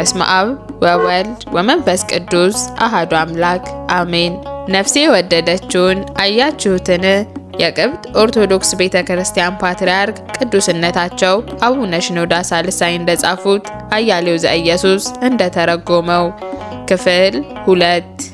በስመ አብ ወወልድ ወመንፈስ ቅዱስ አሐዱ አምላክ አሜን። ነፍሴ የወደደችውን አያችሁትን? የቅብጥ ኦርቶዶክስ ቤተ ክርስቲያን ፓትርያርክ ቅዱስነታቸው አቡነ ሽኖዳ ሳልሳይ እንደጻፉት፣ አያሌው ዘኢየሱስ እንደተረጎመው፣ ክፍል 2።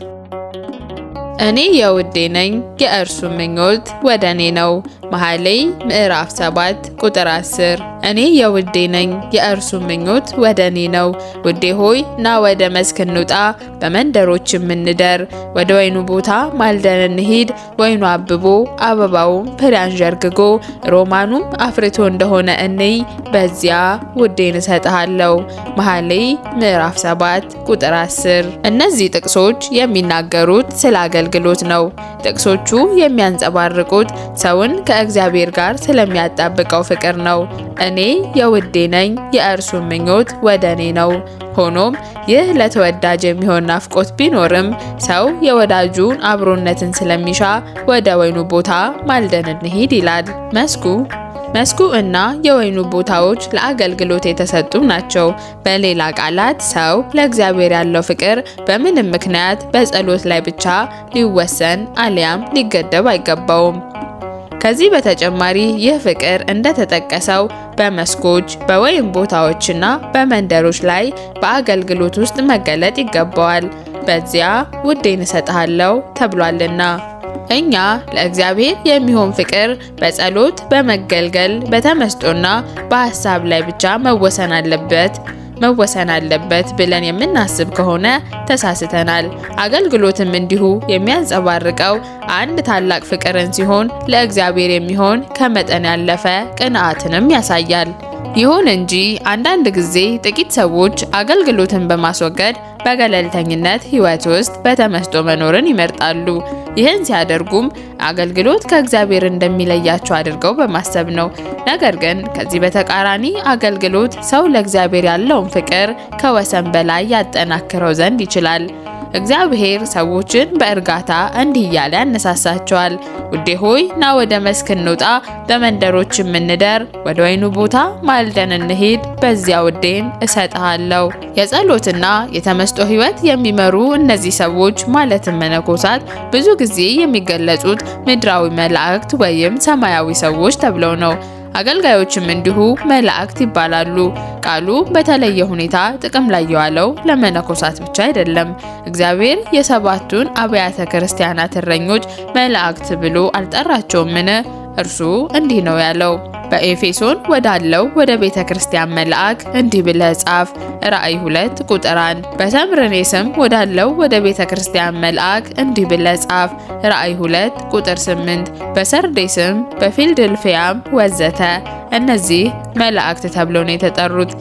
እኔ የውዴ ነኝ፣ የእርሱ ምኞት ወደ እኔ ነው። መኃልየ ምዕራፍ 7 ቁጥር 10። እኔ የውዴ ነኝ፣ የእርሱ ምኞት ወደ እኔ ነው። ውዴ ሆይ፣ ና ወደ መስክ እንውጣ፣ በመንደሮችም እንደር። ወደ ወይኑ ቦታ ማልደን እንሂድ። ወይኑ አብቦ አበባውም ፍሬ አንዠርግጎ ሮማኑም አፍርቶ እንደሆነ እንይ። በዚያ ውዴን እሰጥሃለሁ። መኃልየ ምዕራፍ 7 ቁጥር 10። እነዚህ ጥቅሶች የሚናገሩት ስለ አገልግሎት ነው። ጥቅሶቹ የሚያንጸባርቁት ሰውን ከእግዚአብሔር ጋር ስለሚያጣብቀው ፍቅር ነው። እኔ የውዴ ነኝ፣ የእርሱ ምኞት ወደ እኔ ነው። ሆኖም ይህ ለተወዳጅ የሚሆን ናፍቆት ቢኖርም፣ ሰው የወዳጁን አብሮነትን ስለሚሻ ወደ ወይኑ ቦታ ማልደን እንሂድ ይላል። መስኩ እና የወይኑ ቦታዎች ለአገልግሎት የተሰጡ ናቸው። በሌላ ቃላት፣ ሰው ለእግዚአብሔር ያለው ፍቅር በምንም ምክንያት በጸሎት ላይ ብቻ ሊወሰን አሊያም ሊገደብ አይገባውም። ከዚህ በተጨማሪ ይህ ፍቅር እንደተጠቀሰው በመስኮች፣ በወይን ቦታዎችና በመንደሮች ላይ በአገልግሎት ውስጥ መገለጥ ይገባዋል። በዚያ ውዴን እሰጥሃለሁ ተብሏልና። እኛ ለእግዚአብሔር የሚሆን ፍቅር በጸሎት፣ በመገልገል፣ በተመስጦና በሀሳብ ላይ ብቻ መወሰን አለበት ብለን የምናስብ ከሆነ ተሳስተናል። አገልግሎትም እንዲሁ የሚያንጸባርቀው አንድ ታላቅ ፍቅርን ሲሆን፣ ለእግዚአብሔር የሚሆን ከመጠን ያለፈ ቅንዓትንም ያሳያል። ይሁን እንጂ አንዳንድ ጊዜ ጥቂት ሰዎች አገልግሎትን በማስወገድ በገለልተኝነት ሕይወት ውስጥ በተመስጦ መኖርን ይመርጣሉ። ይህን ሲያደርጉም አገልግሎት ከእግዚአብሔር እንደሚለያቸው አድርገው በማሰብ ነው። ነገር ግን ከዚህ በተቃራኒ አገልግሎት ሰው ለእግዚአብሔር ያለውን ፍቅር ከወሰን በላይ ያጠናክረው ዘንድ ይችላል። እግዚአብሔር ሰዎችን በእርጋታ እንዲህ እያለ ያነሳሳቸዋል። ውዴ ሆይ፣ ና ወደ መስክ እንውጣ፣ በመንደሮችም እንደር፣ ወደ ወይኑ ቦታ ማልደን እንሂድ፣ በዚያ ውዴን እሰጥሃለሁ። የጸሎትና የተመስጦ ሕይወት የሚመሩ እነዚህ ሰዎች፣ ማለትም መነኮሳት፣ ብዙ ጊዜ የሚገለጹት ምድራዊ መላእክት ወይም ሰማያዊ ሰዎች ተብለው ነው። አገልጋዮችም እንዲሁ መላእክት ይባላሉ። ቃሉ በተለየ ሁኔታ ጥቅም ላይ የዋለው ለመነኮሳት ብቻ አይደለም። እግዚአብሔር የሰባቱን አብያተ ክርስቲያናት እረኞች መላእክት ብሎ አልጠራቸውምን? እርሱ እንዲህ ነው ያለው፣ በኤፌሶን ወዳለው ወደ ቤተ ክርስቲያን መልአክ እንዲህ ብለህ ጻፍ። ራእይ 2 ቁጥር 1። በሰምርኔስም ወዳለው ወደ ቤተ ክርስቲያን መልአክ እንዲህ ብለህ ጻፍ። ራእይ 2 ቁጥር 8። በሰርዴስም በፊልድልፊያም ወዘተ። እነዚህ መላእክት ተብለው ነው የተጠሩት።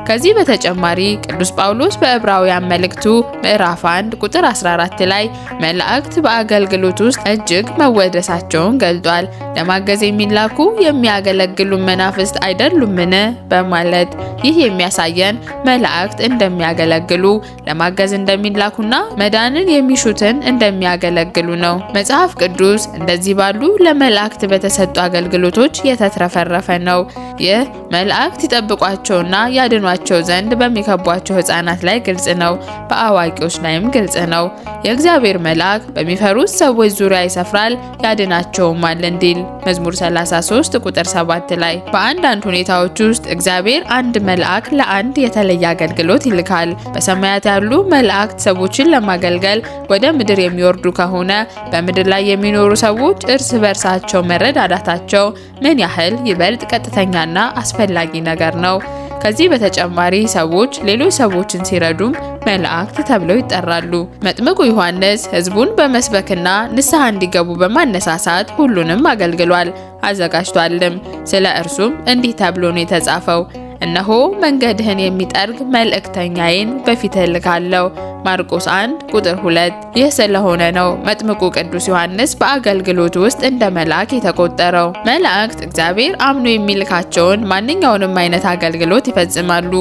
ከዚህ በተጨማሪ ቅዱስ ጳውሎስ በዕብራውያን መልእክቱ ምዕራፍ 1 ቁጥር 14 ላይ መላእክት በአገልግሎት ውስጥ እጅግ መወደሳቸውን ገልጧል። ለማገዝ የሚላኩ የሚያገለግሉ መናፍስት አይደሉምን? በማለት። ይህ የሚያሳየን መላእክት እንደሚያገለግሉ፣ ለማገዝ እንደሚላኩና መዳንን የሚሹትን እንደሚያገለግሉ ነው። መጽሐፍ ቅዱስ እንደዚህ ባሉ ለመላእክት በተሰጡ አገልግሎቶች የተትረፈረፈ ነው። ይህ መላእክት ይጠብቋቸውና ያድኗቸው ዘንድ በሚከቧቸው ሕፃናት ላይ ግልጽ ነው፣ በአዋቂዎች ላይም ግልጽ ነው። የእግዚአብሔር መልአክ በሚፈሩት ሰዎች ዙሪያ ይሰፍራል፣ ያድናቸውማል እንዲል መዝሙር 33 ቁጥር 7 ላይ። በአንዳንድ ሁኔታዎች ውስጥ እግዚአብሔር አንድ መልአክ ለአንድ የተለየ አገልግሎት ይልካል። በሰማያት ያሉ መላእክት ሰዎችን ለማገልገል ወደ ምድር የሚወርዱ ከሆነ፣ በምድር ላይ የሚኖሩ ሰዎች እርስ በርሳቸው መረዳዳታቸው ምን ያህል ይበልጥ ቀጥተኛና አስፈላጊ ነገር ነው። ከዚህ በተጨማሪ ሰዎች ሌሎች ሰዎችን ሲረዱም መላእክት ተብለው ይጠራሉ። መጥምቁ ዮሐንስ ሕዝቡን በመስበክና ንስሐ እንዲገቡ በማነሳሳት ሁሉንም አገልግሏል፣ አዘጋጅቷልም። ስለ እርሱም እንዲህ ተብሎ ነው የተጻፈው፣ እነሆ መንገድህን የሚጠርግ መልእክተኛዬን በፊትህ እልካለሁ። ማርቆስ 1 ቁጥር 2። ይህ ስለሆነ ነው መጥምቁ ቅዱስ ዮሐንስ በአገልግሎት ውስጥ እንደ መልአክ የተቆጠረው። መላእክት እግዚአብሔር አምኖ የሚልካቸውን ማንኛውንም አይነት አገልግሎት ይፈጽማሉ፣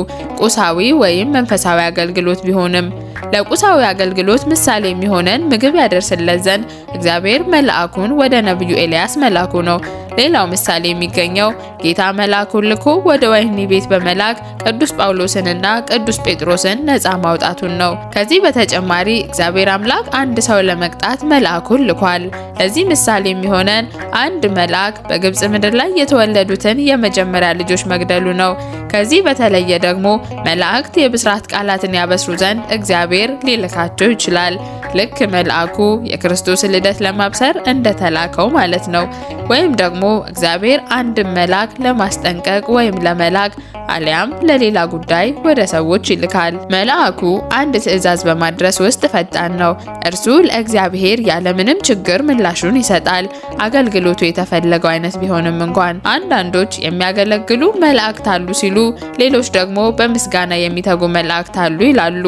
ቁሳዊ ወይም መንፈሳዊ አገልግሎት ቢሆንም። ለቁሳዊ አገልግሎት ምሳሌ የሚሆነን ምግብ ያደርስለት ዘንድ እግዚአብሔር መልአኩን ወደ ነቢዩ ኤልያስ መላኩ ነው። ሌላው ምሳሌ የሚገኘው ጌታ መልአኩን ልኮ ወደ ወህኒ ቤት በመላክ ቅዱስ ጳውሎስንና ቅዱስ ጴጥሮስን ነፃ ማውጣቱን ነው። ከዚህ በተጨማሪ እግዚአብሔር አምላክ አንድ ሰው ለመቅጣት መልአኩን ልኳል። ለዚህ ምሳሌ የሚሆነን አንድ መልአክ በግብጽ ምድር ላይ የተወለዱትን የመጀመሪያ ልጆች መግደሉ ነው። ከዚህ በተለየ ደግሞ መላእክት የብስራት ቃላትን ያበስሩ ዘንድ እግዚአብሔር ሊልካቸው ይችላል። ልክ መልአኩ የክርስቶስን ልደት ለማብሰር እንደተላከው ማለት ነው። ወይም ደግሞ እግዚአብሔር አንድን መልአክ ለማስጠንቀቅ ወይም ለመላክ አሊያም ለሌላ ጉዳይ ወደ ሰዎች ይልካል። መልአኩ አንድ ትዕዛዝ በማድረስ ውስጥ ፈጣን ነው። እርሱ ለእግዚአብሔር ያለምንም ችግር ምላሹን ይሰጣል፣ አገልግሎቱ የተፈለገው አይነት ቢሆንም እንኳን። አንዳንዶች የሚያገለግሉ መላእክት አሉ ሲሉ፣ ሌሎች ደግሞ በምስጋና የሚተጉ መላእክት አሉ ይላሉ።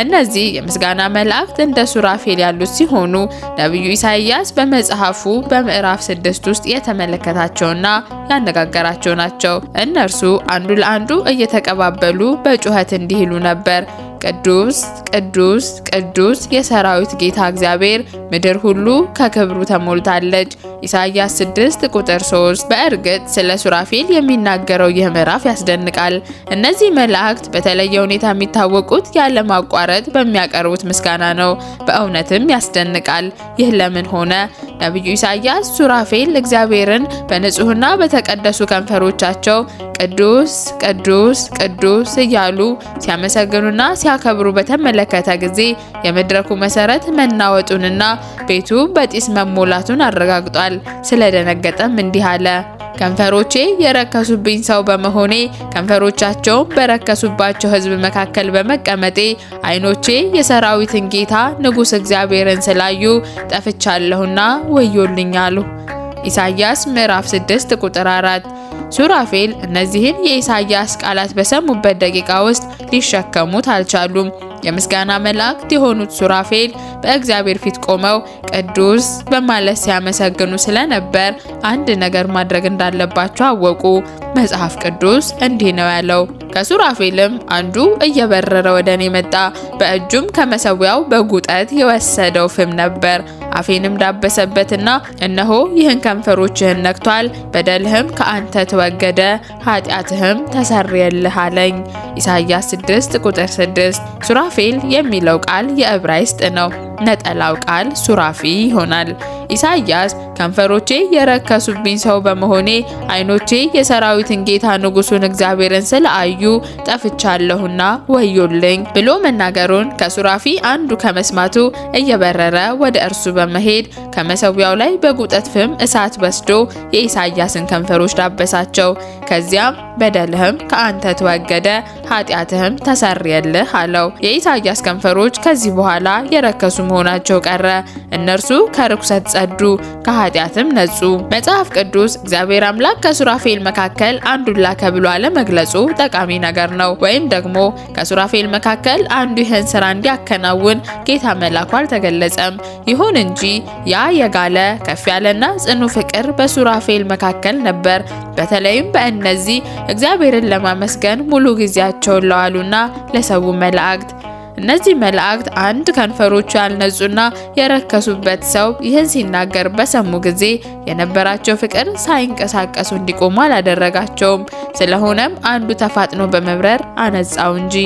እነዚህ የምስጋና መላእክት እንደ ሱራፌል ያሉት ሲሆኑ ነቢዩ ኢሳይያስ በመጽሐፉ በምዕራፍ 6 ውስጥ የተመለከታቸውና ያነጋገራቸው ናቸው። እነርሱ አንዱ ለአንዱ እየተቀባበሉ በጩኸት እንዲህ ይሉ ነበር፦ ቅዱስ ቅዱስ ቅዱስ የሰራዊት ጌታ እግዚአብሔር፣ ምድር ሁሉ ከክብሩ ተሞልታለች። ኢሳይያስ 6 ቁጥር 3። በእርግጥ ስለ ሱራፌል የሚናገረው ይህ ምዕራፍ ያስደንቃል። እነዚህ መላእክት በተለየ ሁኔታ የሚታወቁት ያለማቋረጥ በሚያቀርቡት ምስጋና ነው። በእውነትም ያስደንቃል። ይህ ለምን ሆነ? ነቢዩ ኢሳይያስ ሱራፌል እግዚአብሔርን በንጹህና በተቀደሱ ከንፈሮቻቸው ቅዱስ ቅዱስ ቅዱስ እያሉ ሲያመሰግኑና ሲያከብሩ በተመለከተ ጊዜ የመድረኩ መሰረት መናወጡንና ቤቱ በጢስ መሞላቱን አረጋግጧል። ስለደነገጠም እንዲህ አለ፦ ከንፈሮቼ የረከሱብኝ ሰው በመሆኔ፣ ከንፈሮቻቸውም በረከሱባቸው ሕዝብ መካከል በመቀመጤ፣ ዓይኖቼ የሰራዊትን ጌታ ንጉሥ እግዚአብሔርን ስላዩ ጠፍቻለሁና ወዮልኝ አሉ። ኢሳይያስ ምዕራፍ 6 ቁጥር 4። ሱራፌል እነዚህን የኢሳይያስ ቃላት በሰሙበት ደቂቃ ውስጥ ሊሸከሙት አልቻሉም። የምስጋና መላእክት የሆኑት ሱራፌል በእግዚአብሔር ፊት ቆመው ቅዱስ በማለት ሲያመሰግኑ ስለነበር አንድ ነገር ማድረግ እንዳለባቸው አወቁ። መጽሐፍ ቅዱስ እንዲህ ነው ያለው፦ ከሱራፌልም አንዱ እየበረረ ወደ እኔ መጣ፣ በእጁም ከመሰዊያው በጉጠት የወሰደው ፍም ነበር። አፌንም ዳበሰበትና እነሆ ይህን ከንፈሮችህን ነክቷል፣ በደልህም ከአንተ ተወገደ፣ ኃጢአትህም ተሰረየልህ አለኝ። ኢሳይያስ 6 ቁጥር 6። ሱራፌል የሚለው ቃል የዕብራይስጥ ነው። ነጠላው ቃል ሱራፊ ይሆናል። ኢሳይያስ ከንፈሮቼ የረከሱብኝ ሰው በመሆኔ፣ ዓይኖቼ የሰራዊትን ጌታ ንጉሱን እግዚአብሔርን ስላዩ ጠፍቻለሁና ወዮልኝ ብሎ መናገሩን ከሱራፊ አንዱ ከመስማቱ እየበረረ ወደ እርሱ በመሄድ ከመሰዊያው ላይ በጉጠት ፍም እሳት ወስዶ የኢሳይያስን ከንፈሮች ዳበሳቸው። ከዚያም በደልህም ከአንተ ተወገደ፣ ኃጢአትህም ተሰረየልህ አለው። የኢሳይያስ ከንፈሮች ከዚህ በኋላ የረከሱ መሆናቸው ቀረ። እነርሱ ከርኩሰት ጸዱ፣ ከኃጢአትም ነጹ። መጽሐፍ ቅዱስ እግዚአብሔር አምላክ ከሱራፌል መካከል አንዱን ላከ ብሎ አለመግለጹ ጠቃሚ ነገር ነው። ወይም ደግሞ ከሱራፌል መካከል አንዱ ይህን ስራ እንዲያከናውን ጌታ መላኩ አልተገለጸም። ይሁን እንጂ ያ የጋለ፣ ከፍ ያለና ጽኑ ፍቅር በሱራፌል መካከል ነበር። በተለይም በእነዚህ እግዚአብሔርን ለማመስገን ሙሉ ጊዜያቸውን ለዋሉና ለሰው መላእክት። እነዚህ መላእክት አንድ ከንፈሮቹ ያልነጹና የረከሱበት ሰው ይህን ሲናገር በሰሙ ጊዜ የነበራቸው ፍቅር ሳይንቀሳቀሱ እንዲቆሙ አላደረጋቸውም። ስለሆነም አንዱ ተፋጥኖ በመብረር አነጻው እንጂ።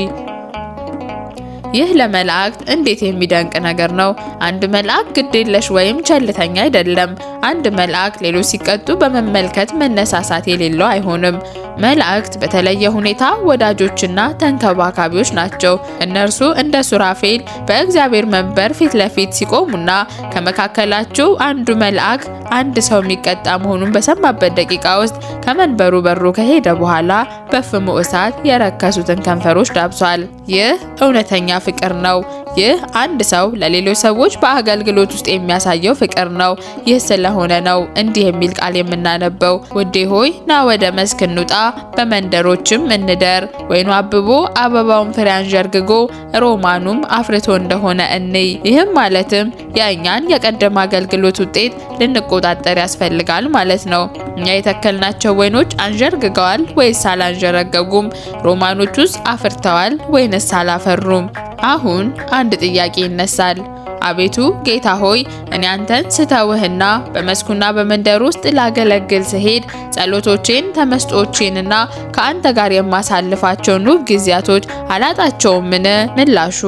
ይህ ለመላእክት እንዴት የሚደንቅ ነገር ነው! አንድ መልአክ ግዴለሽ ወይም ቸልተኛ አይደለም። አንድ መልአክ ሌሎች ሲቀጡ በመመልከት መነሳሳት የሌለው አይሆንም። መላእክት በተለየ ሁኔታ ወዳጆችና ተንከባካቢዎች ናቸው። እነርሱ እንደ ሱራፌል በእግዚአብሔር መንበር ፊት ለፊት ሲቆሙና ከመካከላቸው አንዱ መልአክ አንድ ሰው የሚቀጣ መሆኑን በሰማበት ደቂቃ ውስጥ ከመንበሩ በሮ ከሄደ በኋላ በፍሙ እሳት የረከሱትን ከንፈሮች ዳብሷል። ይህ እውነተኛ ፍቅር ነው። ይህ አንድ ሰው ለሌሎች ሰዎች በአገልግሎት ውስጥ የሚያሳየው ፍቅር ነው። ይህ ስለሆነ ነው እንዲህ የሚል ቃል የምናነበው፦ ውዴ ሆይ፣ ና ወደ መስክ እንውጣ፣ በመንደሮችም እንደር። ወይኑ አብቦ አበባውን ፍሬ አንዠርግጎ ሮማኑም አፍርቶ እንደሆነ እንይ። ይህም ማለትም የእኛን የቀደመ አገልግሎት ውጤት ልንቆጣጠር ያስፈልጋል ማለት ነው። እኛ የተከልናቸው ወይኖች አንዠርግገዋል ወይስ አላንዠረገጉም? ሮማኖቹስ አፍርተዋል ወይንስ አላፈሩም? አሁን አንድ ጥያቄ ይነሳል። አቤቱ ጌታ ሆይ፣ እኔ አንተን ስተውህና በመስኩና በመንደር ውስጥ ላገለግል ስሄድ ጸሎቶቼን፣ ተመስጦቼንና ከአንተ ጋር የማሳልፋቸውን ውብ ጊዜያቶች አላጣቸውምን? ምላሹ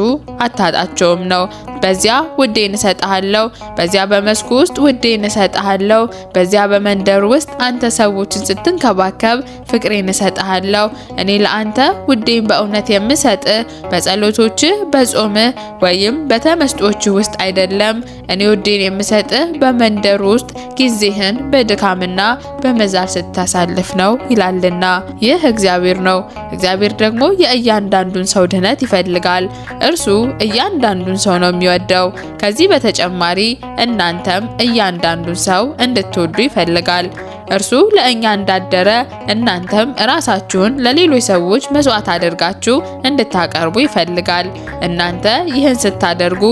አታጣቸውም ነው። በዚያ ውዴን እሰጥሃለሁ፣ በዚያ በመስኩ ውስጥ ውዴን እሰጥሃለሁ፣ በዚያ በመንደር ውስጥ አንተ ሰዎችን ስትንከባከብ ፍቅሬን እሰጥሃለሁ። እኔ ለአንተ ውዴን በእውነት የምሰጥህ በጸሎቶችህ፣ በጾምህ ወይም በተመስጦችህ ውስጥ አይደለም። እኔ ውዴን የምሰጥህ በመንደር ውስጥ ጊዜህን በድካምና በመዛል ስታሳልፍ ነው ይላልና። ይህ እግዚአብሔር ነው። እግዚአብሔር ደግሞ የእያንዳንዱን ሰው ድህነት ይፈልጋል። እርሱ እያንዳንዱን ሰው ነው የሚወደው። ከዚህ በተጨማሪ እናንተም እያንዳንዱን ሰው እንድትወዱ ይፈልጋል። እርሱ ለእኛ እንዳደረ እናንተም ራሳችሁን ለሌሎች ሰዎች መስዋዕት አድርጋችሁ እንድታቀርቡ ይፈልጋል። እናንተ ይህን ስታደርጉ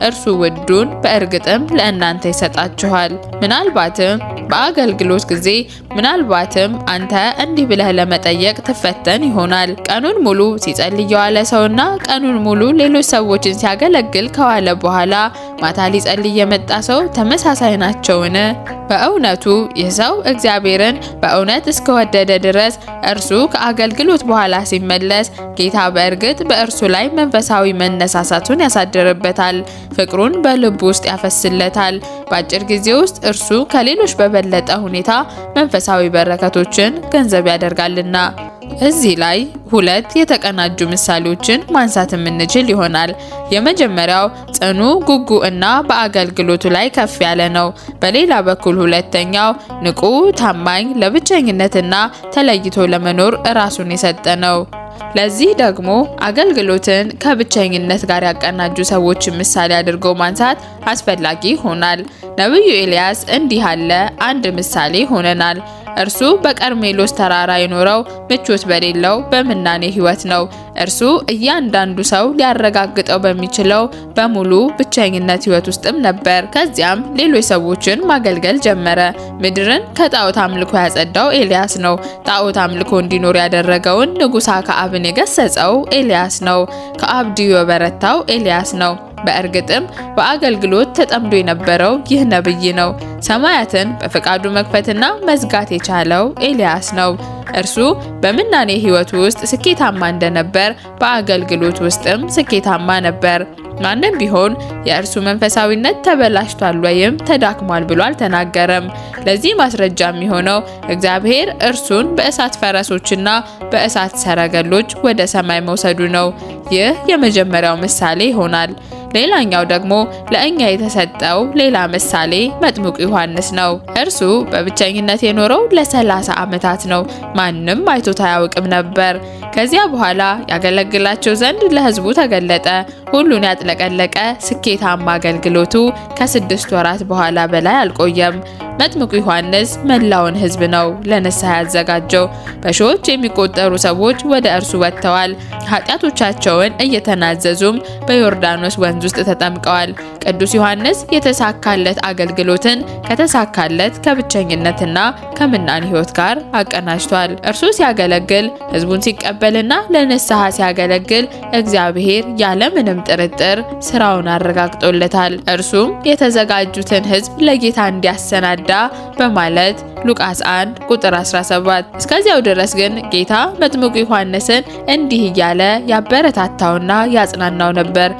እርሱ ውዱን በእርግጥም ለእናንተ ይሰጣችኋል። ምናልባትም በአገልግሎት ጊዜ ምናልባትም አንተ እንዲህ ብለህ ለመጠየቅ ትፈተን ይሆናል። ቀኑን ሙሉ ሲጸልይ የዋለ ሰውና ቀኑን ሙሉ ሌሎች ሰዎችን ሲያገለግል ከዋለ በኋላ ማታ ሊጸልይ የመጣ ሰው ተመሳሳይ ናቸውን? በእውነቱ ይህ ሰው እግዚአብሔርን በእውነት እስከወደደ ድረስ እርሱ ከአገልግሎት በኋላ ሲመለስ ጌታ በእርግጥ በእርሱ ላይ መንፈሳዊ መነሳሳቱን ያሳድርበታል። ፍቅሩን በልቡ ውስጥ ያፈስለታል። በአጭር ጊዜ ውስጥ እርሱ ከሌሎች በበለጠ ሁኔታ መንፈሳዊ በረከቶችን ገንዘብ ያደርጋልና። እዚህ ላይ ሁለት የተቀናጁ ምሳሌዎችን ማንሳት የምንችል ይሆናል። የመጀመሪያው ጽኑ፣ ጉጉ እና በአገልግሎቱ ላይ ከፍ ያለ ነው። በሌላ በኩል ሁለተኛው ንቁ፣ ታማኝ፣ ለብቸኝነትና ተለይቶ ለመኖር ራሱን የሰጠ ነው። ለዚህ ደግሞ አገልግሎትን ከብቸኝነት ጋር ያቀናጁ ሰዎችን ምሳሌ አድርጎ ማንሳት አስፈላጊ ይሆናል። ነቢዩ ኤልያስ እንዲህ ያለ አንድ ምሳሌ ሆነናል። እርሱ በቀርሜሎስ ተራራ የኖረው ምቾት በሌለው በምናኔ ሕይወት ነው። እርሱ እያንዳንዱ ሰው ሊያረጋግጠው በሚችለው በሙሉ ብቸኝነት ሕይወት ውስጥም ነበር። ከዚያም ሌሎች ሰዎችን ማገልገል ጀመረ። ምድርን ከጣዖት አምልኮ ያጸዳው ኤልያስ ነው። ጣዖት አምልኮ እንዲኖር ያደረገውን ንጉሥ አክዓብን የገሰጸው ኤልያስ ነው። ከአብድዩ የበረታው ኤልያስ ነው። በእርግጥም በአገልግሎት ተጠምዶ የነበረው ይህ ነብይ ነው። ሰማያትን በፈቃዱ መክፈትና መዝጋት የቻለው ኤልያስ ነው። እርሱ በምናኔ ሕይወት ውስጥ ስኬታማ እንደነበር በአገልግሎት ውስጥም ስኬታማ ነበር። ማንም ቢሆን የእርሱ መንፈሳዊነት ተበላሽቷል ወይም ተዳክሟል ብሎ አልተናገረም። ለዚህ ማስረጃ የሚሆነው እግዚአብሔር እርሱን በእሳት ፈረሶችና በእሳት ሰረገሎች ወደ ሰማይ መውሰዱ ነው። ይህ የመጀመሪያው ምሳሌ ይሆናል። ሌላኛው ደግሞ ለእኛ የተሰጠው ሌላ ምሳሌ መጥምቁ ዮሐንስ ነው። እርሱ በብቸኝነት የኖረው ለ30 ዓመታት ነው። ማንም አይቶት አያውቅም ነበር። ከዚያ በኋላ ያገለግላቸው ዘንድ ለሕዝቡ ተገለጠ። ሁሉን ያጥለቀለቀ ስኬታማ አገልግሎቱ ከ6 ወራት በኋላ በላይ አልቆየም። መጥምቁ ዮሐንስ መላውን ሕዝብ ነው ለንስሐ ያዘጋጀው። በሺዎች የሚቆጠሩ ሰዎች ወደ እርሱ ወጥተዋል። ኃጢአቶቻቸውን እየተናዘዙም በዮርዳኖስ ወንዝ ውስጥ ተጠምቀዋል። ቅዱስ ዮሐንስ የተሳካለት አገልግሎትን ከተሳካለት ከብቸኝነትና ከምናኔ ሕይወት ጋር አቀናጅቷል። እርሱ ሲያገለግል፣ ሕዝቡን ሲቀበልና ለንስሐ ሲያገለግል እግዚአብሔር ያለምንም ጥርጥር ስራውን አረጋግጦለታል። እርሱም የተዘጋጁትን ሕዝብ ለጌታ እንዲያሰናዳ በማለት ሉቃስ 1 ቁጥር 17። እስከዚያው ድረስ ግን ጌታ መጥምቁ ዮሐንስን እንዲህ እያለ ያበረታታውና ያጽናናው ነበር።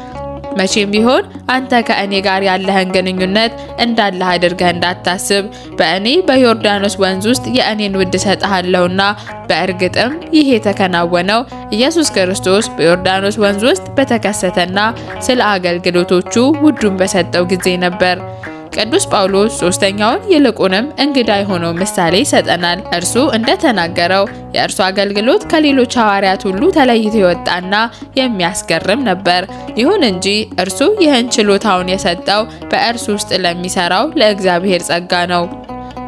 መቼም ቢሆን አንተ ከእኔ ጋር ያለህን ግንኙነት እንዳለህ አድርገህ እንዳታስብ፣ በእኔ በዮርዳኖስ ወንዝ ውስጥ የእኔን ውድ እሰጥሃለሁና። በእርግጥም ይህ የተከናወነው ኢየሱስ ክርስቶስ በዮርዳኖስ ወንዝ ውስጥ በተከሰተና ስለ አገልግሎቶቹ ውዱን በሰጠው ጊዜ ነበር። ቅዱስ ጳውሎስ ሶስተኛውን ይልቁንም እንግዳ የሆነው ምሳሌ ይሰጠናል። እርሱ እንደተናገረው የእርሱ አገልግሎት ከሌሎች ሐዋርያት ሁሉ ተለይቶ የወጣና የሚያስገርም ነበር። ይሁን እንጂ እርሱ ይህን ችሎታውን የሰጠው በእርሱ ውስጥ ለሚሰራው ለእግዚአብሔር ጸጋ ነው።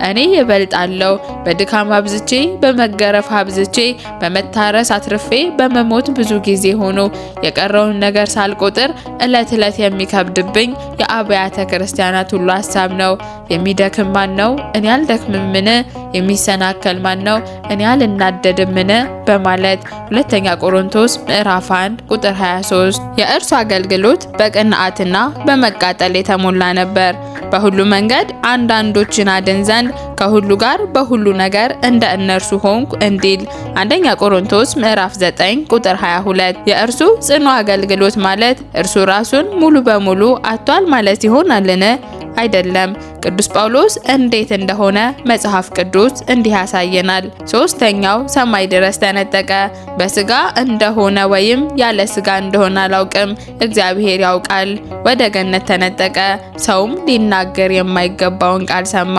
እኔ እበልጣለሁ፣ በድካም አብዝቼ፣ በመገረፍ አብዝቼ፣ በመታረስ አትርፌ፣ በመሞት ብዙ ጊዜ ሆኖ የቀረውን ነገር ሳልቆጥር እለት እለት የሚከብድብኝ የአብያተ ክርስቲያናት ሁሉ ሀሳብ ነው። የሚደክም ማን ነው? እኔ አልደክምምን? የሚሰናከል ማን ነው? እኔ አልናደድምን? በማለት ሁለተኛ ቆሮንቶስ ምዕራፍ 1 ቁጥር 23። የእርሱ አገልግሎት በቅንዓትና በመቃጠል የተሞላ ነበር። በሁሉ መንገድ አንዳንዶችን አድን ዘንድ ከሁሉ ጋር በሁሉ ነገር እንደ እነርሱ ሆንኩ እንዲል አንደኛ ቆሮንቶስ ምዕራፍ 9 ቁጥር 22። የእርሱ ጽኑ አገልግሎት ማለት እርሱ ራሱን ሙሉ በሙሉ አጥቷል ማለት ይሆናልን? አይደለም። ቅዱስ ጳውሎስ እንዴት እንደሆነ መጽሐፍ ቅዱስ እንዲህ ያሳየናል። ሶስተኛው ሰማይ ድረስ ተነጠቀ። በስጋ እንደሆነ ወይም ያለ ስጋ እንደሆነ አላውቅም፣ እግዚአብሔር ያውቃል። ወደ ገነት ተነጠቀ፣ ሰውም ሊናገር የማይገባውን ቃል ሰማ።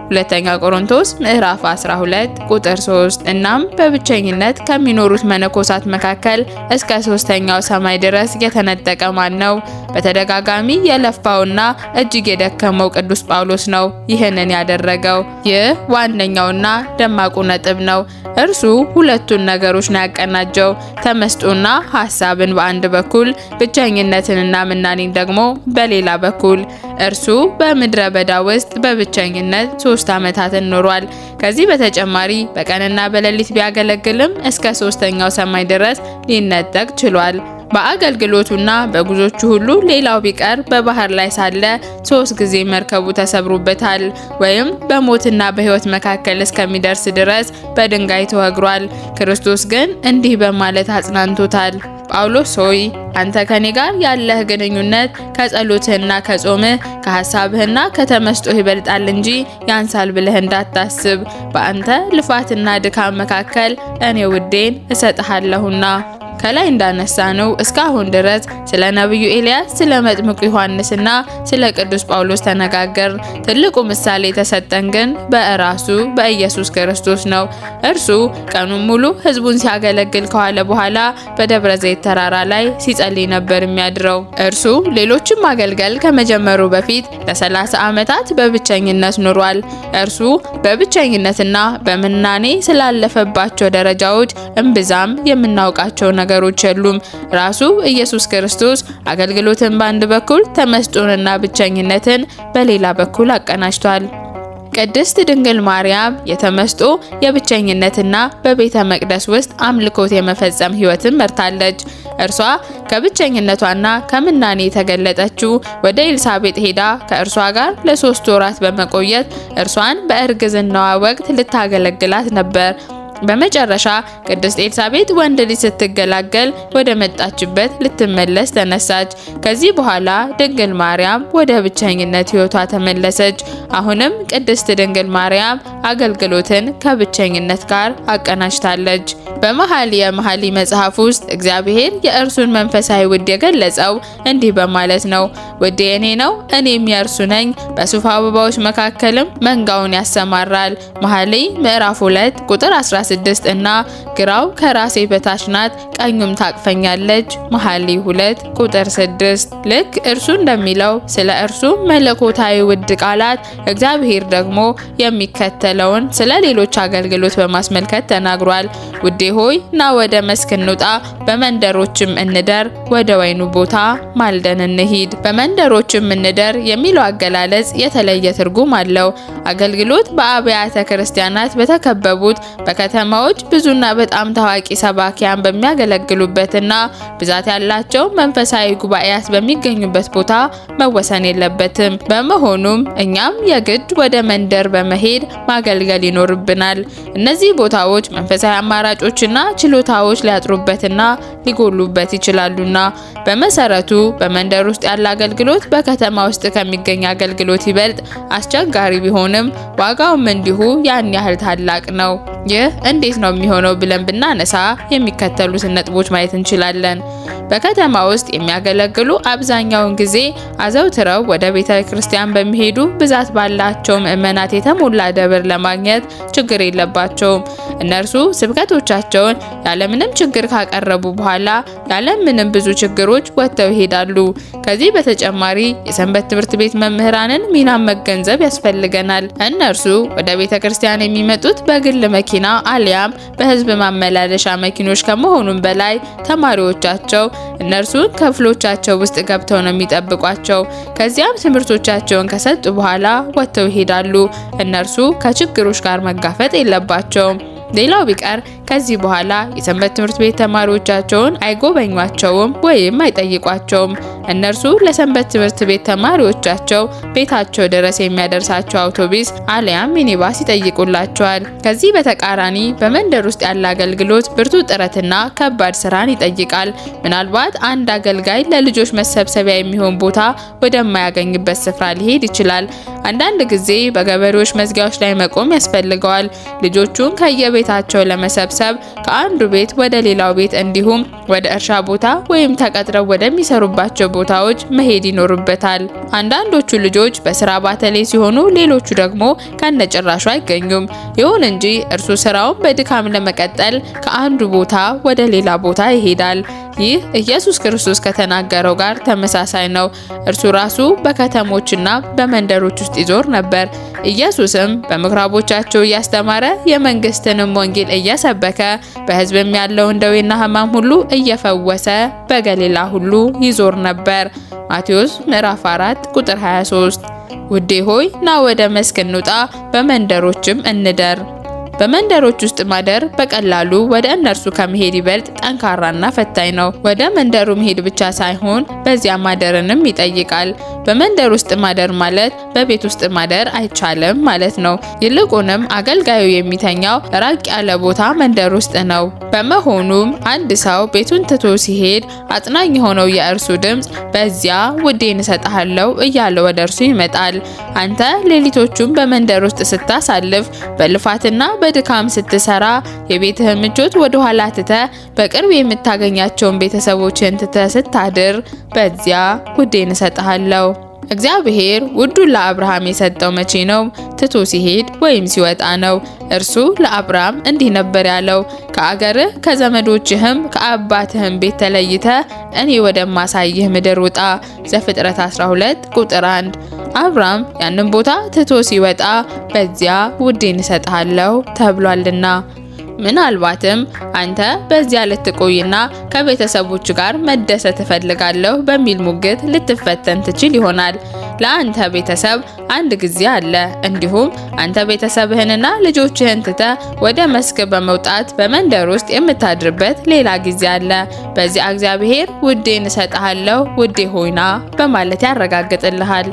ሁለተኛ ቆሮንቶስ ምዕራፍ 12 ቁጥር 3። እናም በብቸኝነት ከሚኖሩት መነኮሳት መካከል እስከ ሶስተኛው ሰማይ ድረስ የተነጠቀ ማን ነው? በተደጋጋሚ የለፋውና እጅግ የደከመው ቅዱስ ጳውሎስ ነው ይህንን ያደረገው። ይህ ዋነኛውና ደማቁ ነጥብ ነው። እርሱ ሁለቱን ነገሮች ነው ያቀናጀው፣ ተመስጦና ሀሳብን በአንድ በኩል፣ ብቸኝነትንና ምናኔን ደግሞ በሌላ በኩል። እርሱ በምድረ በዳ ውስጥ በብቸኝነት 3 ዓመታትን ኖሯል። ከዚህ በተጨማሪ በቀንና በሌሊት ቢያገለግልም እስከ ሶስተኛው ሰማይ ድረስ ሊነጠቅ ችሏል። በአገልግሎቱና በጉዞቹ ሁሉ ሌላው ቢቀር በባህር ላይ ሳለ 3 ጊዜ መርከቡ ተሰብሮበታል፣ ወይም በሞትና በሕይወት መካከል እስከሚደርስ ድረስ በድንጋይ ተወግሯል። ክርስቶስ ግን እንዲህ በማለት አጽናንቶታል። ጳውሎስ ሆይ፣ አንተ ከኔ ጋር ያለህ ግንኙነት ከጸሎትህና ከጾምህ ከሐሳብህና ከተመስጦህ ይበልጣል እንጂ ያንሳል ብለህ እንዳታስብ። በአንተ ልፋትና ድካም መካከል እኔ ውዴን እሰጥሃለሁና። ከላይ እንዳነሳነው እስካሁን ድረስ ስለ ነብዩ ኤልያስ፣ ስለ መጥምቁ ዮሐንስና ስለ ቅዱስ ጳውሎስ ተነጋገር። ትልቁ ምሳሌ የተሰጠን ግን በራሱ በኢየሱስ ክርስቶስ ነው። እርሱ ቀኑን ሙሉ ሕዝቡን ሲያገለግል ከዋለ በኋላ በደብረ ዘይት ተራራ ላይ ሲጸልይ ነበር የሚያድረው። እርሱ ሌሎችን ማገልገል ከመጀመሩ በፊት ለ30 ዓመታት በብቸኝነት ኖሯል። እርሱ በብቸኝነትና በምናኔ ስላለፈባቸው ደረጃዎች እምብዛም የምናውቃቸው ነገሮች የሉም። ራሱ ኢየሱስ ክርስቶስ አገልግሎትን በአንድ በኩል ተመስጦንና ብቸኝነትን በሌላ በኩል አቀናጅቷል። ቅድስት ድንግል ማርያም የተመስጦ የብቸኝነትና በቤተ መቅደስ ውስጥ አምልኮት የመፈጸም ሕይወትን መርታለች። እርሷ ከብቸኝነቷና ከምናኔ የተገለጠችው ወደ ኤልሳቤጥ ሄዳ ከእርሷ ጋር ለ3 ወራት በመቆየት እርሷን በእርግዝናዋ ወቅት ልታገለግላት ነበር። በመጨረሻ ቅድስት ኤልሳቤጥ ወንድ ልጅ ስትገላገል ወደ መጣችበት ልትመለስ ተነሳች። ከዚህ በኋላ ድንግል ማርያም ወደ ብቸኝነት ሕይወቷ ተመለሰች። አሁንም ቅድስት ድንግል ማርያም አገልግሎትን ከብቸኝነት ጋር አቀናጅታለች። በመኃልየ መኃልይ መጽሐፍ ውስጥ እግዚአብሔር የእርሱን መንፈሳዊ ውድ የገለጸው እንዲህ በማለት ነው። ውዴ የእኔ ነው፣ እኔም የእርሱ ነኝ፣ በሱፍ አበባዎች መካከልም መንጋውን ያሰማራል። መኃልይ ምዕራፍ 2 ቁጥር 16 እና ግራው ከራሴ በታች ናት፣ ቀኙም ታቅፈኛለች። መኃልይ 2 ቁጥር 6። ልክ እርሱ እንደሚለው ስለ እርሱ መለኮታዊ ውድ ቃላት እግዚአብሔር ደግሞ የሚከተለውን ስለ ሌሎች አገልግሎት በማስመልከት ተናግሯል። ውዴ ሆይ ና ወደ መስክ እንውጣ፣ በመንደሮችም እንደር፣ ወደ ወይኑ ቦታ ማልደን እንሂድ። በመንደሮችም እንደር የሚለው አገላለጽ የተለየ ትርጉም አለው። አገልግሎት በአብያተ ክርስቲያናት በተከበቡት በከተማዎች ብዙና በጣም ታዋቂ ሰባኪያን በሚያገለግሉበትና ብዛት ያላቸው መንፈሳዊ ጉባኤያት በሚገኙበት ቦታ መወሰን የለበትም። በመሆኑም እኛም የግድ ወደ መንደር በመሄድ ማገልገል ይኖርብናል። እነዚህ ቦታዎች መንፈሳዊ አማራጮችና ችሎታዎች ሊያጥሩበትና ሊጎሉበት ይችላሉና። በመሰረቱ በመንደር ውስጥ ያለ አገልግሎት በከተማ ውስጥ ከሚገኝ አገልግሎት ይበልጥ አስቸጋሪ ቢሆንም ዋጋውም እንዲሁ ያን ያህል ታላቅ ነው። ይህ እንዴት ነው የሚሆነው ብለን ብናነሳ የሚከተሉትን ነጥቦች ማየት እንችላለን። በከተማ ውስጥ የሚያገለግሉ አብዛኛውን ጊዜ አዘውትረው ወደ ቤተ ክርስቲያን በሚሄዱ ብዛት ባላቸው ምዕመናት የተሞላ ደብር ለማግኘት ችግር የለባቸውም። እነርሱ ስብከቶቻቸውን ያለምንም ችግር ካቀረቡ በኋላ ያለምንም ብዙ ችግሮች ወጥተው ይሄዳሉ። ከዚህ በተጨማሪ የሰንበት ትምህርት ቤት መምህራንን ሚና መገንዘብ ያስፈልገናል። እነርሱ ወደ ቤተ ክርስቲያን የሚመጡት በግል መኪና አሊያም በህዝብ ማመላለሻ መኪኖች ከመሆኑም በላይ ተማሪዎቻቸው እነርሱን ክፍሎቻቸው ውስጥ ገብተው ነው የሚጠብቋቸው። ከዚያም ትምህርቶቻቸውን ከሰጡ በኋላ ወጥተው ይሄዳሉ። እነርሱ ከችግሮች ጋር መጋፈጥ የለባቸውም። ሌላው ቢቀር ከዚህ በኋላ የሰንበት ትምህርት ቤት ተማሪዎቻቸውን አይጎበኟቸውም ወይም አይጠይቋቸውም። እነርሱ ለሰንበት ትምህርት ቤት ተማሪዎቻቸው ቤታቸው ድረስ የሚያደርሳቸው አውቶቡስ አሊያም ሚኒባስ ይጠይቁላቸዋል። ከዚህ በተቃራኒ በመንደር ውስጥ ያለ አገልግሎት ብርቱ ጥረትና ከባድ ስራን ይጠይቃል። ምናልባት አንድ አገልጋይ ለልጆች መሰብሰቢያ የሚሆን ቦታ ወደማያገኝበት ስፍራ ሊሄድ ይችላል። አንዳንድ ጊዜ በገበሬዎች መዝጊያዎች ላይ መቆም ያስፈልገዋል። ልጆቹን ከየቤታቸው ለመሰብሰብ ከአንዱ ቤት ወደ ሌላው ቤት እንዲሁም ወደ እርሻ ቦታ ወይም ተቀጥረው ወደሚሰሩባቸው ቦታዎች መሄድ ይኖርበታል። አንዳንዶቹ ልጆች በስራ ባተሌ ሲሆኑ፣ ሌሎቹ ደግሞ ከነጭራሹ አይገኙም። ይሁን እንጂ እርሱ ስራውን በድካም ለመቀጠል ከአንዱ ቦታ ወደ ሌላ ቦታ ይሄዳል። ይህ ኢየሱስ ክርስቶስ ከተናገረው ጋር ተመሳሳይ ነው። እርሱ ራሱ በከተሞችና በመንደሮች ውስጥ ይዞር ነበር። ኢየሱስም በምኩራቦቻቸው እያስተማረ የመንግስትንም ወንጌል እየሰበከ በሕዝብም ያለውን ደዌና ሕማም ሁሉ እየፈወሰ በገሊላ ሁሉ ይዞር ነበር። ማቴዎስ ምዕራፍ 4 ቁጥር 23። ውዴ ሆይ ና ወደ መስክ እንውጣ፣ በመንደሮችም እንደር። በመንደሮች ውስጥ ማደር በቀላሉ ወደ እነርሱ ከመሄድ ይበልጥ ጠንካራና ፈታኝ ነው። ወደ መንደሩ መሄድ ብቻ ሳይሆን በዚያ ማደርንም ይጠይቃል። በመንደር ውስጥ ማደር ማለት በቤት ውስጥ ማደር አይቻልም ማለት ነው። ይልቁንም አገልጋዩ የሚተኛው ራቅ ያለ ቦታ መንደር ውስጥ ነው። በመሆኑም አንድ ሰው ቤቱን ትቶ ሲሄድ አጽናኝ የሆነው የእርሱ ድምፅ በዚያ ውዴን እሰጥሃለሁ እያለ ወደ እርሱ ይመጣል። አንተ ሌሊቶቹን በመንደር ውስጥ ስታሳልፍ፣ በልፋትና በድካም ስትሰራ፣ የቤትህን ምቾት ወደ ኋላ ትተህ፣ በቅርብ የምታገኛቸውን ቤተሰቦችን ትተህ ስታድር በዚያ ውዴን እሰጥሃለሁ። እግዚአብሔር ውዱን ለአብርሃም የሰጠው መቼ ነው? ትቶ ሲሄድ ወይም ሲወጣ ነው። እርሱ ለአብርሃም እንዲህ ነበር ያለው፣ ከአገርህ ከዘመዶችህም ከአባትህም ቤት ተለይተህ እኔ ወደማሳይህ ምድር ውጣ። ዘፍጥረት 12 ቁጥር 1። አብርሃም ያንን ቦታ ትቶ ሲወጣ በዚያ ውዴን እሰጥሃለሁ ተብሏልና። ምናልባትም አንተ በዚያ ልትቆይና ከቤተሰቦች ጋር መደሰት እፈልጋለሁ በሚል ሙግት ልትፈተን ትችል ይሆናል። ለአንተ ቤተሰብ አንድ ጊዜ አለ። እንዲሁም አንተ ቤተሰብህንና ልጆችህን ትተህ ወደ መስክ በመውጣት በመንደር ውስጥ የምታድርበት ሌላ ጊዜ አለ። በዚያ እግዚአብሔር ውዴን እሰጥሃለሁ፣ ውዴ ሆይና በማለት ያረጋግጥልሃል።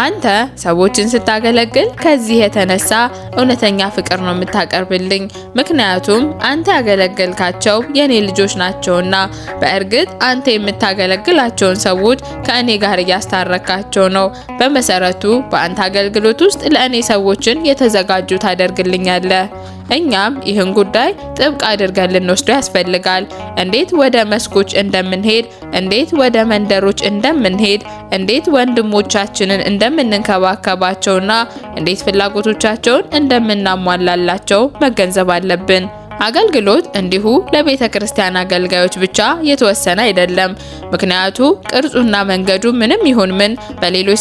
አንተ ሰዎችን ስታገለግል ከዚህ የተነሳ እውነተኛ ፍቅር ነው የምታቀርብልኝ፣ ምክንያቱም አንተ ያገለገልካቸው የኔ ልጆች ናቸውና። በእርግጥ አንተ የምታገለግላቸውን ሰዎች ከእኔ ጋር እያስታረካቸው ነው። በመሰረቱ በአንተ አገልግሎት ውስጥ ለእኔ ሰዎችን የተዘጋጁ ታደርግልኛለህ። እኛም ይህን ጉዳይ ጥብቅ አድርገን ልንወስደው ያስፈልጋል። እንዴት ወደ መስኮች እንደምንሄድ፣ እንዴት ወደ መንደሮች እንደምንሄድ፣ እንዴት ወንድሞቻችንን እንደምንንከባከባቸውና እንዴት ፍላጎቶቻቸውን እንደምናሟላላቸው መገንዘብ አለብን። አገልግሎት እንዲሁ ለቤተ ክርስቲያን አገልጋዮች ብቻ የተወሰነ አይደለም። ምክንያቱ ቅርጹና መንገዱ ምንም ይሁን ምን በሌሎች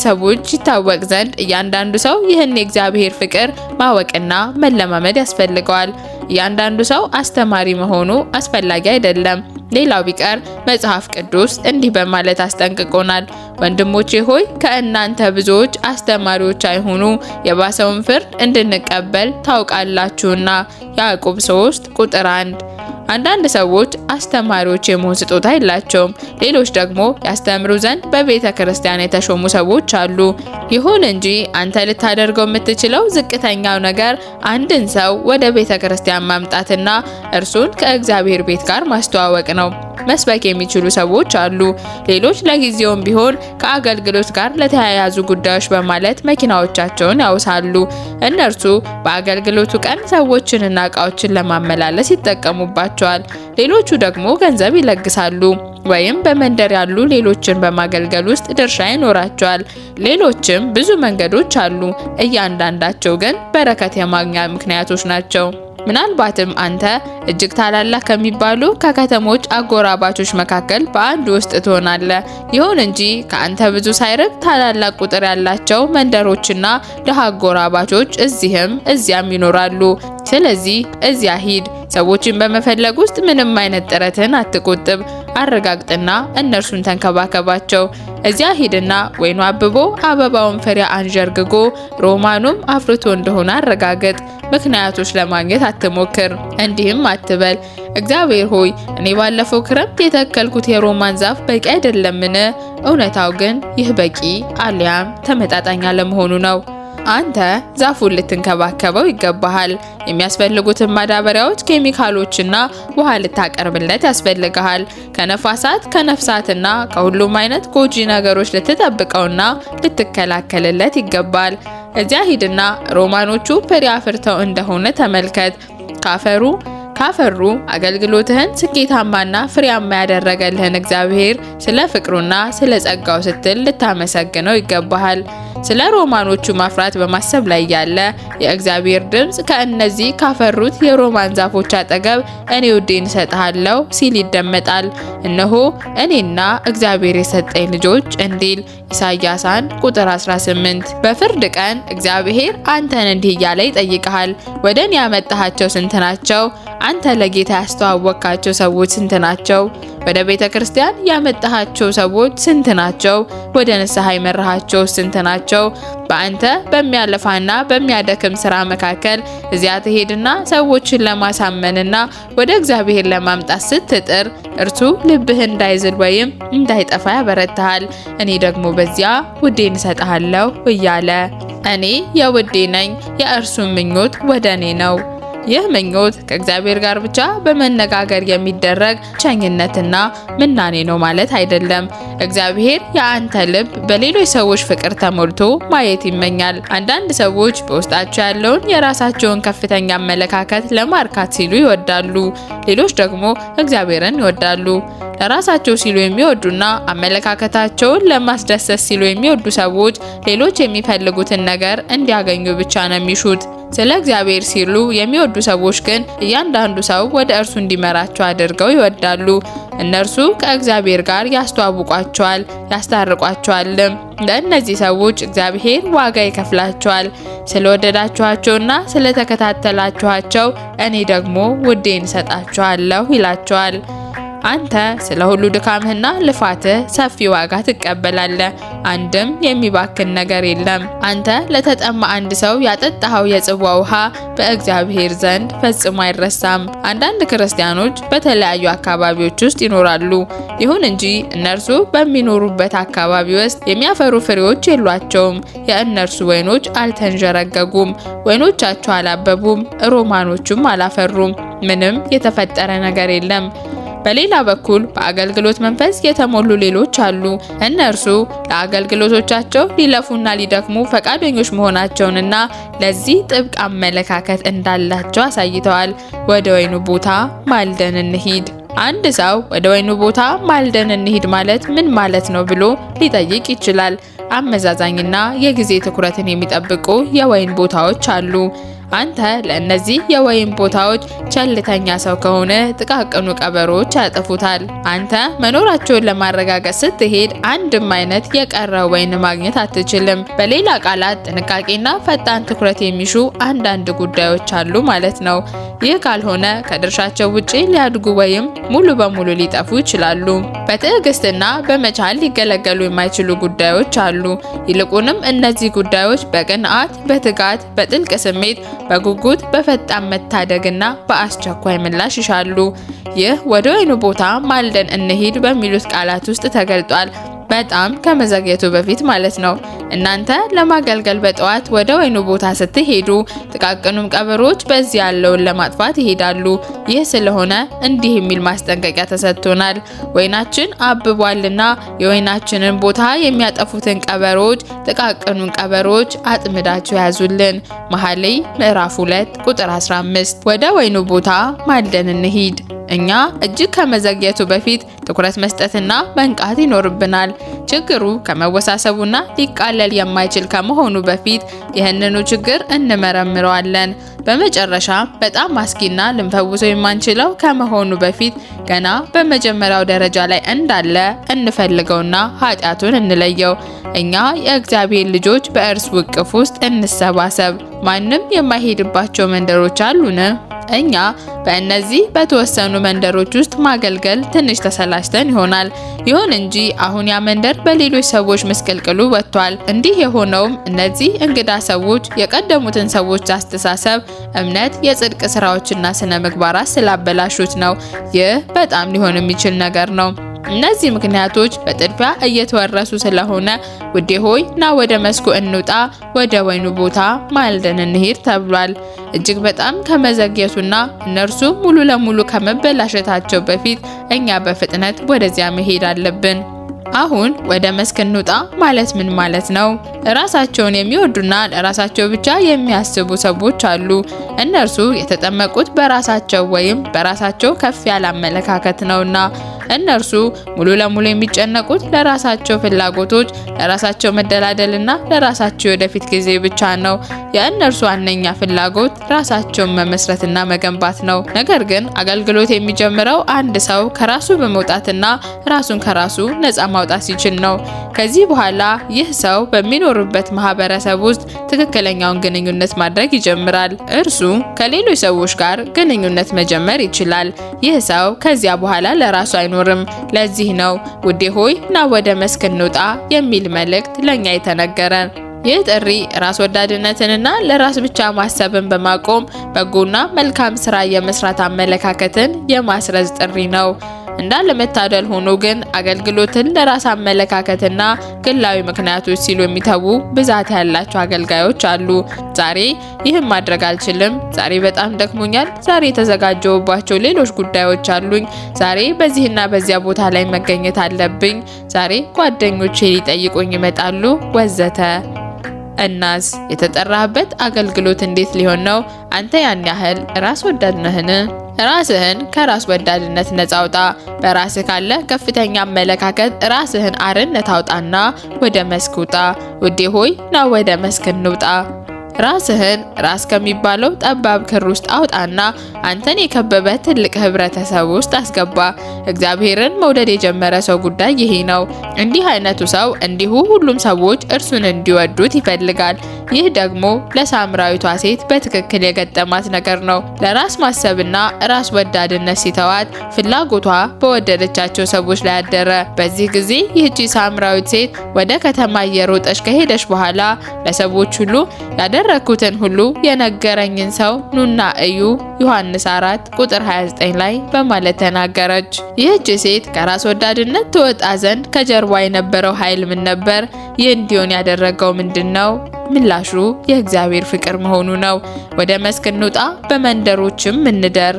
ሰዎች ይታወቅ ዘንድ እያንዳንዱ ሰው ይህን የእግዚአብሔር ፍቅር ማወቅና መለማመድ ያስፈልገዋል። እያንዳንዱ ሰው አስተማሪ መሆኑ አስፈላጊ አይደለም። ሌላው ቢቀር መጽሐፍ ቅዱስ እንዲህ በማለት አስጠንቅቆናል። ወንድሞቼ ሆይ ከእናንተ ብዙዎች አስተማሪዎች አይሁኑ፣ የባሰውን ፍርድ እንድንቀበል ታውቃላችሁና። ያዕቆብ 3 ቁጥር 1። አንዳንድ ሰዎች አስተማሪዎች የመሆን ስጦታ የላቸውም። ሌሎች ደግሞ ያስተምሩ ዘንድ በቤተ ክርስቲያን የተሾሙ ሰዎች አሉ። ይሁን እንጂ አንተ ልታደርገው የምትችለው ዝቅተኛው ነገር አንድን ሰው ወደ ቤተ ክርስቲያን ማምጣትና እርሱን ከእግዚአብሔር ቤት ጋር ማስተዋወቅ ነው። መስበክ የሚችሉ ሰዎች አሉ። ሌሎች ለጊዜውም ቢሆን ከአገልግሎት ጋር ለተያያዙ ጉዳዮች በማለት መኪናዎቻቸውን ያውሳሉ። እነርሱ በአገልግሎቱ ቀን ሰዎችንና እቃዎችን ለማመላለስ ይጠቀሙባቸዋል። ሌሎቹ ደግሞ ገንዘብ ይለግሳሉ ወይም በመንደር ያሉ ሌሎችን በማገልገል ውስጥ ድርሻ ይኖራቸዋል። ሌሎችም ብዙ መንገዶች አሉ። እያንዳንዳቸው ግን በረከት የማግኛ ምክንያቶች ናቸው። ምናልባትም አንተ እጅግ ታላላቅ ከሚባሉ ከከተሞች አጎራባቾች መካከል በአንዱ ውስጥ ትሆናለህ። ይሁን እንጂ ከአንተ ብዙ ሳይርቅ ታላላቅ ቁጥር ያላቸው መንደሮችና ድሃ አጎራባቾች እዚህም እዚያም ይኖራሉ። ስለዚህ እዚያ ሂድ። ሰዎችን በመፈለግ ውስጥ ምንም አይነት ጥረትን አትቆጥብ። አረጋግጥና እነርሱን ተንከባከባቸው። እዚያ ሂድና ወይኑ አብቦ አበባውን ፍሬ አንዠርግጎ ሮማኑም አፍርቶ እንደሆነ አረጋግጥ። ምክንያቶች ለማግኘት አትሞክር። እንዲህም አትበል፣ እግዚአብሔር ሆይ እኔ ባለፈው ክረምት የተከልኩት የሮማን ዛፍ በቂ አይደለምን? እውነታው ግን ይህ በቂ አሊያም ተመጣጣኝ አለመሆኑ ነው። አንተ ዛፉን ልትንከባከበው ይገባሃል። የሚያስፈልጉትን ማዳበሪያዎች፣ ኬሚካሎችና ውሃ ልታቀርብለት ያስፈልግሃል። ከነፋሳት፣ ከነፍሳትና ከሁሉም አይነት ጎጂ ነገሮች ልትጠብቀውና ልትከላከልለት ይገባል። እዚያ ሂድና ሮማኖቹ ፍሬ አፍርተው እንደሆነ ተመልከት። ካፈሩ አገልግሎትህን ስኬታማና ፍሬያማ ያደረገልህን እግዚአብሔር ስለ ፍቅሩና ስለ ጸጋው ስትል ልታመሰግነው ይገባሃል። ስለ ሮማኖቹ ማፍራት በማሰብ ላይ ያለ የእግዚአብሔር ድምፅ ከእነዚህ ካፈሩት የሮማን ዛፎች አጠገብ እኔ ውዴን እሰጥሃለሁ ሲል ይደመጣል። እነሆ እኔና እግዚአብሔር የሰጠኝ ልጆች እንዲል ኢሳይያስ 1 ቁጥር 18። በፍርድ ቀን እግዚአብሔር አንተን እንዲህ እያለ ይጠይቅሃል። ወደ እኔ ያመጣሃቸው ስንት ናቸው? አንተ ለጌታ ያስተዋወቅካቸው ሰዎች ስንት ናቸው? ወደ ቤተ ክርስቲያን ያመጣሃቸው ሰዎች ስንት ናቸው? ወደ ንስሐ የመራሃቸው ስንት ናቸው? በአንተ በሚያለፋና በሚያደክም ስራ መካከል እዚያ ትሄድና ሰዎችን ለማሳመንና ወደ እግዚአብሔር ለማምጣት ስትጥር እርሱ ልብህ እንዳይዝል ወይም እንዳይጠፋ ያበረታሃል። እኔ ደግሞ በዚያ ውዴን እሰጥሃለሁ እያለ እኔ የውዴ ነኝ፣ የእርሱም ምኞት ወደ እኔ ነው። ይህ ምኞት ከእግዚአብሔር ጋር ብቻ በመነጋገር የሚደረግ ቸኝነትና ምናኔ ነው ማለት አይደለም። እግዚአብሔር የአንተ ልብ በሌሎች ሰዎች ፍቅር ተሞልቶ ማየት ይመኛል። አንዳንድ ሰዎች በውስጣቸው ያለውን የራሳቸውን ከፍተኛ አመለካከት ለማርካት ሲሉ ይወዳሉ። ሌሎች ደግሞ እግዚአብሔርን ይወዳሉ። ለራሳቸው ሲሉ የሚወዱና አመለካከታቸውን ለማስደሰት ሲሉ የሚወዱ ሰዎች ሌሎች የሚፈልጉትን ነገር እንዲያገኙ ብቻ ነው የሚሹት። ስለ እግዚአብሔር ሲሉ የሚወዱ ሰዎች ግን እያንዳንዱ ሰው ወደ እርሱ እንዲመራቸው አድርገው ይወዳሉ። እነርሱ ከእግዚአብሔር ጋር ያስተዋውቋቸዋል፣ ያስታርቋቸዋልም። ለእነዚህ ሰዎች እግዚአብሔር ዋጋ ይከፍላቸዋል። ስለወደዳችኋቸውና ስለተከታተላችኋቸው እኔ ደግሞ ውዴን እሰጣችኋለሁ ይላቸዋል። አንተ ስለ ሁሉ ድካምህና ልፋትህ ሰፊ ዋጋ ትቀበላለህ። አንድም የሚባክን ነገር የለም። አንተ ለተጠማ አንድ ሰው ያጠጣኸው የጽዋ ውሃ በእግዚአብሔር ዘንድ ፈጽሞ አይረሳም። አንዳንድ ክርስቲያኖች በተለያዩ አካባቢዎች ውስጥ ይኖራሉ። ይሁን እንጂ እነርሱ በሚኖሩበት አካባቢ ውስጥ የሚያፈሩ ፍሬዎች የሏቸውም። የእነርሱ ወይኖች አልተንዠረገጉም፣ ወይኖቻቸው አላበቡም፣ ሮማኖቹም አላፈሩም። ምንም የተፈጠረ ነገር የለም። በሌላ በኩል በአገልግሎት መንፈስ የተሞሉ ሌሎች አሉ። እነርሱ ለአገልግሎቶቻቸው ሊለፉና ሊደክሙ ፈቃደኞች መሆናቸውንና ለዚህ ጥብቅ አመለካከት እንዳላቸው አሳይተዋል። ወደ ወይኑ ቦታ ማልደን እንሂድ። አንድ ሰው ወደ ወይኑ ቦታ ማልደን እንሂድ ማለት ምን ማለት ነው ብሎ ሊጠይቅ ይችላል። አመዛዛኝና የጊዜ ትኩረትን የሚጠብቁ የወይን ቦታዎች አሉ። አንተ ለእነዚህ የወይን ቦታዎች ቸልተኛ ሰው ከሆነ ጥቃቅኑ ቀበሮች ያጠፉታል። አንተ መኖራቸውን ለማረጋገጥ ስትሄድ አንድም አይነት የቀረ ወይን ማግኘት አትችልም። በሌላ ቃላት ጥንቃቄና ፈጣን ትኩረት የሚሹ አንዳንድ ጉዳዮች አሉ ማለት ነው። ይህ ካልሆነ ከድርሻቸው ውጪ ሊያድጉ ወይም ሙሉ በሙሉ ሊጠፉ ይችላሉ። በትዕግስትና በመቻል ሊገለገሉ የማይችሉ ጉዳዮች አሉ። ይልቁንም እነዚህ ጉዳዮች በቅንዓት፣ በትጋት፣ በጥልቅ ስሜት፣ በጉጉት፣ በፈጣን መታደግና በአስቸኳይ ምላሽ ይሻሉ። ይህ ወደ ወይኑ ቦታ ማልደን እንሂድ በሚሉት ቃላት ውስጥ ተገልጧል። በጣም ከመዘግየቱ በፊት ማለት ነው። እናንተ ለማገልገል በጠዋት ወደ ወይኑ ቦታ ስትሄዱ ጥቃቅኑም ቀበሮች በዚህ ያለውን ለማጥፋት ይሄዳሉ። ይህ ስለሆነ እንዲህ የሚል ማስጠንቀቂያ ተሰጥቶናል። ወይናችን አብቧልና የወይናችንን ቦታ የሚያጠፉትን ቀበሮች፣ ጥቃቅኑን ቀበሮች አጥምዳቸው ያዙልን። መኃልየ ምዕራፍ 2 ቁጥር 15። ወደ ወይኑ ቦታ ማልደን እንሂድ። እኛ እጅግ ከመዘግየቱ በፊት ትኩረት መስጠትና መንቃት ይኖርብናል። ችግሩ ከመወሳሰቡና ሊቃለል የማይችል ከመሆኑ በፊት ይህንኑ ችግር እንመረምረዋለን። በመጨረሻ በጣም አስጊና ልንፈውሰው የማንችለው ከመሆኑ በፊት ገና በመጀመሪያው ደረጃ ላይ እንዳለ እንፈልገውና ኃጢአቱን እንለየው። እኛ የእግዚአብሔር ልጆች በእርሱ እቅፍ ውስጥ እንሰባሰብ። ማንም የማይሄድባቸው መንደሮች አሉን? እኛ በእነዚህ በተወሰኑ መንደሮች ውስጥ ማገልገል ትንሽ ተሰላችተን ይሆናል። ይሁን እንጂ አሁን ያ መንደር በሌሎች ሰዎች ምስቅልቅሉ ወጥቷል። እንዲህ የሆነውም እነዚህ እንግዳ ሰዎች የቀደሙትን ሰዎች አስተሳሰብ፣ እምነት፣ የጽድቅ ስራዎችና ስነ ምግባራት ስላበላሹት ነው። ይህ በጣም ሊሆን የሚችል ነገር ነው። እነዚህ ምክንያቶች በጥድፊያ እየተወረሱ ስለሆነ ውዴ ሆይ ና ወደ መስኩ እንውጣ፣ ወደ ወይኑ ቦታ ማልደን እንሂድ ተብሏል። እጅግ በጣም ከመዘግየቱና እነርሱ ሙሉ ለሙሉ ከመበላሸታቸው በፊት እኛ በፍጥነት ወደዚያ መሄድ አለብን። አሁን ወደ መስክ እንውጣ ማለት ምን ማለት ነው? ራሳቸውን የሚወዱና ለራሳቸው ብቻ የሚያስቡ ሰዎች አሉ። እነርሱ የተጠመቁት በራሳቸው ወይም በራሳቸው ከፍ ያለ አመለካከት ነውና እነርሱ ሙሉ ለሙሉ የሚጨነቁት ለራሳቸው ፍላጎቶች፣ ለራሳቸው መደላደልና ለራሳቸው የወደፊት ጊዜ ብቻ ነው። የእነርሱ ዋነኛ ፍላጎት ራሳቸውን መመስረትና መገንባት ነው። ነገር ግን አገልግሎት የሚጀምረው አንድ ሰው ከራሱ በመውጣትና ራሱን ከራሱ ነፃ ማውጣት ሲችል ነው። ከዚህ በኋላ ይህ ሰው በሚኖርበት ማህበረሰብ ውስጥ ትክክለኛውን ግንኙነት ማድረግ ይጀምራል። እርሱ ከሌሎች ሰዎች ጋር ግንኙነት መጀመር ይችላል። ይህ ሰው ከዚያ በኋላ ለራሱ አይኖርም። ለዚህ ነው ውዴ ሆይ ና ወደ መስክ እንውጣ የሚል መልእክት ለኛ የተነገረን። ይህ ጥሪ ራስ ወዳድነትንና ለራስ ብቻ ማሰብን በማቆም በጎና መልካም ስራ የመስራት አመለካከትን የማስረጽ ጥሪ ነው። እንዳለመታደል ሆኖ ግን አገልግሎትን ለራስ አመለካከትና ግላዊ ምክንያቶች ሲሉ የሚተዉ ብዛት ያላቸው አገልጋዮች አሉ። ዛሬ ይህን ማድረግ አልችልም፣ ዛሬ በጣም ደክሞኛል፣ ዛሬ የተዘጋጀውባቸው ሌሎች ጉዳዮች አሉኝ፣ ዛሬ በዚህና በዚያ ቦታ ላይ መገኘት አለብኝ፣ ዛሬ ጓደኞቼ ሊጠይቁኝ ይመጣሉ፣ ወዘተ። እናስ የተጠራህበት አገልግሎት እንዴት ሊሆን ነው? አንተ ያን ያህል ራስ ወዳድ ነህን? ራስህን ከራስ ወዳድነት ነፃ አውጣ። በራስህ ካለ ከፍተኛ አመለካከት ራስህን አርነት አውጣና ወደ መስክ ውጣ። ውዴ ሆይ ና ወደ መስክ እንውጣ። ራስህን ራስ ከሚባለው ጠባብ ክር ውስጥ አውጣና አንተን የከበበ ትልቅ ህብረተሰብ ውስጥ አስገባ። እግዚአብሔርን መውደድ የጀመረ ሰው ጉዳይ ይሄ ነው። እንዲህ አይነቱ ሰው እንዲሁ ሁሉም ሰዎች እርሱን እንዲወዱት ይፈልጋል። ይህ ደግሞ ለሳምራዊቷ ሴት በትክክል የገጠማት ነገር ነው። ለራስ ማሰብና ራስ ወዳድነት ሲተዋት ፍላጎቷ በወደደቻቸው ሰዎች ላይ አደረ። በዚህ ጊዜ ይህቺ ሳምራዊት ሴት ወደ ከተማ እየሮጠች ከሄደች በኋላ ለሰዎች ሁሉ ያደረኩትን ሁሉ የነገረኝን ሰው ኑና እዩ ዮሐንስ 4 ቁጥር 29 ላይ በማለት ተናገረች። ይህች ሴት ከራስ ወዳድነት ትወጣ ዘንድ ከጀርባ የነበረው ኃይል ምን ነበር? ይህ እንዲሆን ያደረገው ምንድን ነው? ምላሹ የእግዚአብሔር ፍቅር መሆኑ ነው። ወደ መስክ እንውጣ፣ በመንደሮችም እንደር።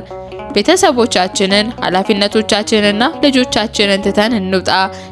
ቤተሰቦቻችንን፣ ኃላፊነቶቻችንና ልጆቻችንን ትተን እንውጣ።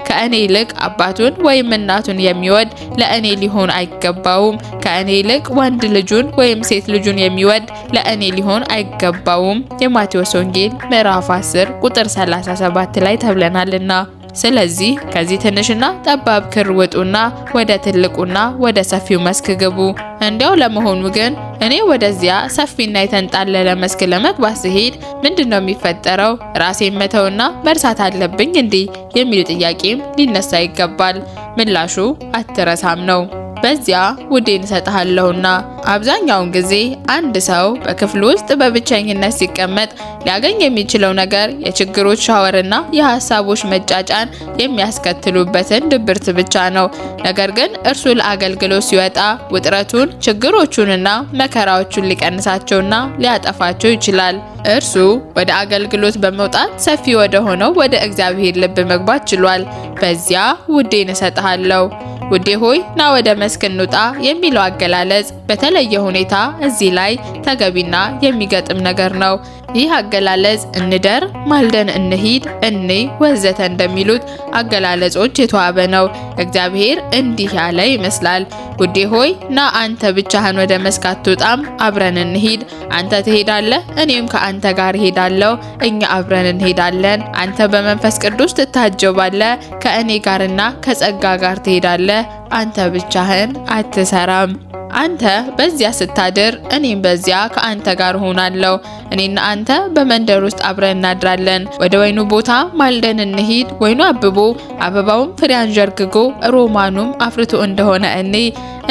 ከእኔ ይልቅ አባቱን ወይም እናቱን የሚወድ ለእኔ ሊሆን አይገባውም። ከእኔ ይልቅ ወንድ ልጁን ወይም ሴት ልጁን የሚወድ ለእኔ ሊሆን አይገባውም። የማቴዎስ ወንጌል ምዕራፍ 10 ቁጥር 37 ላይ ተብለናልና። ስለዚህ ከዚህ ትንሽና ጠባብ ክር ውጡና ወደ ትልቁና ወደ ሰፊው መስክ ግቡ። እንዲያው ለመሆኑ ግን እኔ ወደዚያ ሰፊና የተንጣለለ መስክ ለመግባት ስሄድ ምንድነው የሚፈጠረው? ራሴን መተውና መርሳት አለብኝ እንዴ? የሚል ጥያቄም ሊነሳ ይገባል። ምላሹ አትረሳም ነው። በዚያ ውዴን እሰጥሃለሁና። አብዛኛውን ጊዜ አንድ ሰው በክፍሉ ውስጥ በብቸኝነት ሲቀመጥ ሊያገኝ የሚችለው ነገር የችግሮች ሻወርና የሀሳቦች መጫጫን የሚያስከትሉበትን ድብርት ብቻ ነው። ነገር ግን እርሱ ለአገልግሎት ሲወጣ ውጥረቱን፣ ችግሮቹንና መከራዎቹን ሊቀንሳቸውና ሊያጠፋቸው ይችላል። እርሱ ወደ አገልግሎት በመውጣት ሰፊ ወደ ሆነው ወደ እግዚአብሔር ልብ መግባት ችሏል። በዚያ ውዴን እሰጥሃለሁ። ውዴ ሆይ ና ወደ መስክ እንውጣ የሚለው አገላለጽ በተለየ ሁኔታ እዚህ ላይ ተገቢና የሚገጥም ነገር ነው። ይህ አገላለጽ እንደር፣ ማልደን እንሂድ፣ እንይ ወዘተ እንደሚሉት አገላለጾች የተዋበ ነው። እግዚአብሔር እንዲህ ያለ ይመስላል። ውዴ ሆይ ና አንተ ብቻህን ወደ መስክ አትውጣም፣ አብረን እንሂድ። አንተ ትሄዳለህ፣ እኔም ከአንተ ጋር እሄዳለሁ፣ እኛ አብረን እንሄዳለን። አንተ በመንፈስ ቅዱስ ትታጀባለህ፣ ከእኔ ጋርና ከጸጋ ጋር ትሄዳለህ። አንተ ብቻህን አትሰራም። አንተ በዚያ ስታድር እኔም በዚያ ከአንተ ጋር እሆናለሁ። እኔና አንተ በመንደር ውስጥ አብረን እናድራለን። ወደ ወይኑ ቦታ ማልደን እንሂድ። ወይኑ አብቦ አበባውም ፍሬ አንዠርግጎ ሮማኑም አፍርቶ እንደሆነ እኔ።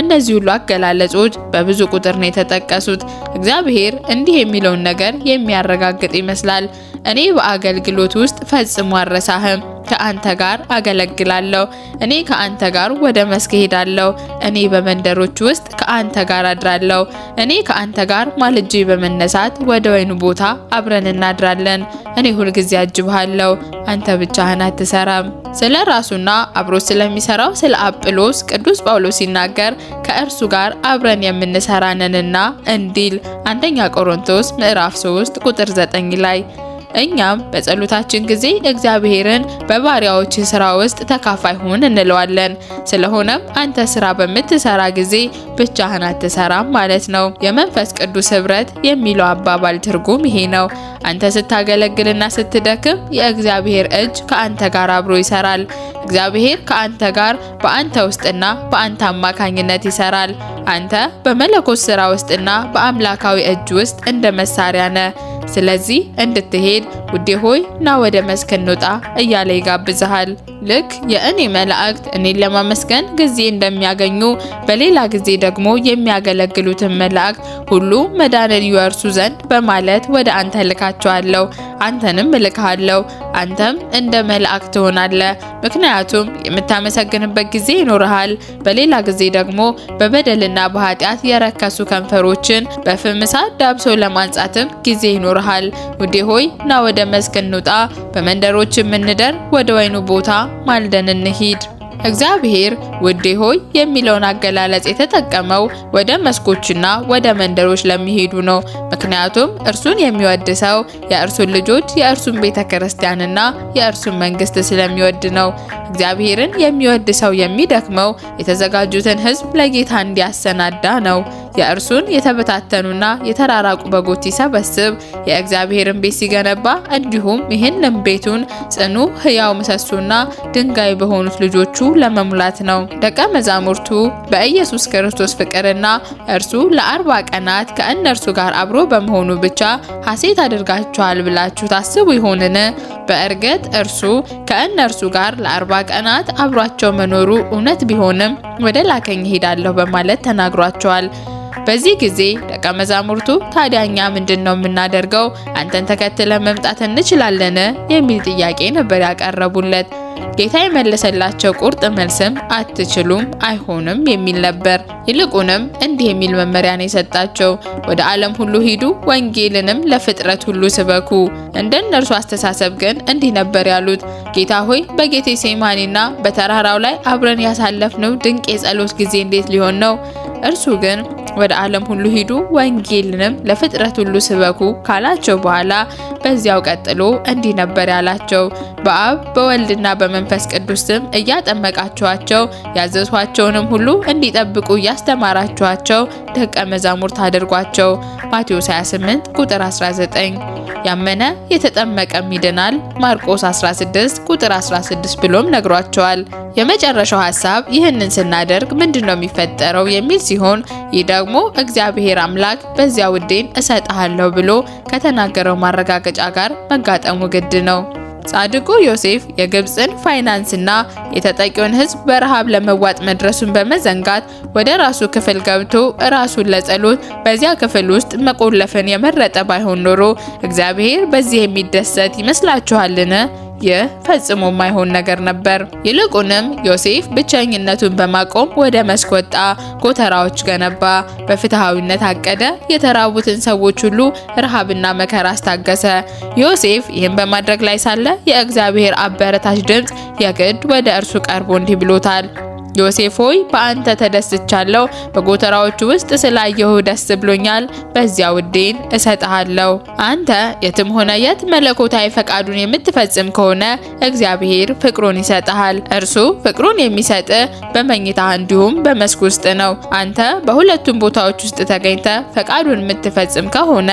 እነዚህ ሁሉ አገላለጾች በብዙ ቁጥር ነው የተጠቀሱት። እግዚአብሔር እንዲህ የሚለውን ነገር የሚያረጋግጥ ይመስላል። እኔ በአገልግሎት ውስጥ ፈጽሞ አልረሳህም። ከአንተ ጋር አገለግላለሁ። እኔ ከአንተ ጋር ወደ መስክ እሄዳለሁ። እኔ በመንደሮች ውስጥ ከአንተ ጋር አድራለሁ። እኔ ከአንተ ጋር ማልጄ በመነሳት ወደ ወይኑ ቦታ አብረን እናድራለን። እኔ ሁልጊዜ አጅብሃለሁ። አንተ ብቻህን አትሰራም። ስለ ራሱና አብሮ ስለሚሰራው ስለ አጵሎስ ቅዱስ ጳውሎስ ሲናገር ከእርሱ ጋር አብረን የምንሰራ ነንና እንዲል አንደኛ ቆሮንቶስ ምዕራፍ 3 ቁጥር 9 ላይ። እኛም በጸሎታችን ጊዜ እግዚአብሔርን በባሪያዎች ስራ ውስጥ ተካፋይ ሁን እንለዋለን። ስለሆነም አንተ ስራ በምትሰራ ጊዜ ብቻህን አትሰራም ማለት ነው። የመንፈስ ቅዱስ ህብረት የሚለው አባባል ትርጉም ይሄ ነው። አንተ ስታገለግልና ስትደክም የእግዚአብሔር እጅ ከአንተ ጋር አብሮ ይሰራል። እግዚአብሔር ከአንተ ጋር በአንተ ውስጥና በአንተ አማካኝነት ይሰራል። አንተ በመለኮት ስራ ውስጥና በአምላካዊ እጅ ውስጥ እንደ መሳሪያ ነህ። ስለዚህ እንድትሄድ ውዴ ሆይ ና ወደ መስክ እንውጣ እያለ ይጋብዝሃል። ልክ የእኔ መላእክት እኔን ለማመስገን ጊዜ እንደሚያገኙ በሌላ ጊዜ ደግሞ የሚያገለግሉትን መላእክት ሁሉ መዳንን ይወርሱ ዘንድ በማለት ወደ አንተ እልካቸዋለሁ፣ አንተንም እልክሃለሁ። አንተም እንደ መላእክት ትሆናለህ። ምክንያቱም የምታመሰግንበት ጊዜ ይኖርሃል። በሌላ ጊዜ ደግሞ በበደልና በኃጢአት የረከሱ ከንፈሮችን በፍም እሳት ዳብሶ ለማንጻትም ጊዜ ይኖርሃል። ውዴ ሆይ ና ወደ መስክ እንውጣ፣ በመንደሮችም እንደር፣ ወደ ወይኑ ቦታ ማልደን እንሂድ። እግዚአብሔር ውዴ ሆይ የሚለውን አገላለጽ የተጠቀመው ወደ መስኮችና ወደ መንደሮች ለሚሄዱ ነው። ምክንያቱም እርሱን የሚወድ ሰው የእርሱን ልጆች፣ የእርሱን ቤተ ክርስቲያንና የእርሱን መንግስት ስለሚወድ ነው። እግዚአብሔርን የሚወድ ሰው የሚደክመው የተዘጋጁትን ሕዝብ ለጌታ እንዲያሰናዳ ነው። የእርሱን የተበታተኑና የተራራቁ በጎች ሲሰበስብ፣ የእግዚአብሔርን ቤት ሲገነባ፣ እንዲሁም ይህንን ቤቱን ጽኑ ሕያው ምሰሶና ድንጋይ በሆኑት ልጆቹ ለመሙላት ነው። ደቀ መዛሙርቱ በኢየሱስ ክርስቶስ ፍቅርና እርሱ ለ40 ቀናት ከእነርሱ ጋር አብሮ በመሆኑ ብቻ ሐሴት አድርጋችኋል ብላችሁ ታስቡ ይሆንን? በእርግጥ እርሱ ከእነርሱ ጋር ለ40 ቀናት አብሯቸው መኖሩ እውነት ቢሆንም ወደ ላከኝ እሄዳለሁ በማለት ተናግሯቸዋል። በዚህ ጊዜ ደቀ መዛሙርቱ ታዲያ እኛ ምንድን ነው የምናደርገው? አንተን ተከትለን መምጣት እንችላለን? የሚል ጥያቄ ነበር ያቀረቡለት። ጌታ የመለሰላቸው ቁርጥ መልስም አትችሉም፣ አይሆንም የሚል ነበር። ይልቁንም እንዲህ የሚል መመሪያን የሰጣቸው፣ ወደ ዓለም ሁሉ ሂዱ፣ ወንጌልንም ለፍጥረት ሁሉ ስበኩ። እንደ እነርሱ አስተሳሰብ ግን እንዲህ ነበር ያሉት፣ ጌታ ሆይ በጌቴሴማኒና በተራራው ላይ አብረን ያሳለፍነው ድንቅ የጸሎት ጊዜ እንዴት ሊሆን ነው? እርሱ ግን ወደ ዓለም ሁሉ ሂዱ፣ ወንጌልንም ለፍጥረት ሁሉ ስበኩ ካላቸው በኋላ በዚያው ቀጥሎ እንዲህ ነበር ያላቸው፣ በአብ በወልድና በመንፈስ ቅዱስ ስም እያጠመቃችኋቸው ያዘዝኋቸውንም ሁሉ እንዲጠብቁ እያስተማራችኋቸው ደቀ መዛሙርት አድርጓቸው። ማቴዎስ 28 ቁጥር 19። ያመነ የተጠመቀም ይድናል። ማርቆስ 16 ቁጥር 16 ብሎም ነግሯቸዋል። የመጨረሻው ሐሳብ ይህንን ስናደርግ ምንድነው የሚፈጠረው የሚል ሲሆን ይህ ደግሞ እግዚአብሔር አምላክ በዚያ ውዴን እሰጥሃለሁ ብሎ ከተናገረው ማረጋገጫ ጋር መጋጠሙ ግድ ነው። ጻድቁ ዮሴፍ የግብፅን ፋይናንስና የተጠቂውን ሕዝብ በረሃብ ለመዋጥ መድረሱን በመዘንጋት ወደ ራሱ ክፍል ገብቶ ራሱን ለጸሎት በዚያ ክፍል ውስጥ መቆለፍን የመረጠ ባይሆን ኖሮ እግዚአብሔር በዚህ የሚደሰት ይመስላችኋልን? ይህ ፈጽሞ የማይሆን ነገር ነበር። ይልቁንም ዮሴፍ ብቸኝነቱን በማቆም ወደ መስክ ወጣ፣ ጎተራዎች ገነባ፣ በፍትሃዊነት አቀደ፣ የተራቡትን ሰዎች ሁሉ ረሃብና መከራ አስታገሰ። ዮሴፍ ይህን በማድረግ ላይ ሳለ የእግዚአብሔር አበረታች ድምፅ የግድ ወደ እርሱ ቀርቦ እንዲህ ብሎታል። ዮሴፍ ሆይ በአንተ ተደስቻለሁ፣ በጎተራዎቹ ውስጥ ስላየሁ ደስ ብሎኛል። በዚያ ውዴን እሰጥሃለሁ። አንተ የትም ሆነ የት መለኮታዊ ፈቃዱን የምትፈጽም ከሆነ እግዚአብሔር ፍቅሩን ይሰጥሃል። እርሱ ፍቅሩን የሚሰጥ በመኝታ እንዲሁም በመስክ ውስጥ ነው። አንተ በሁለቱም ቦታዎች ውስጥ ተገኝተ ፈቃዱን የምትፈጽም ከሆነ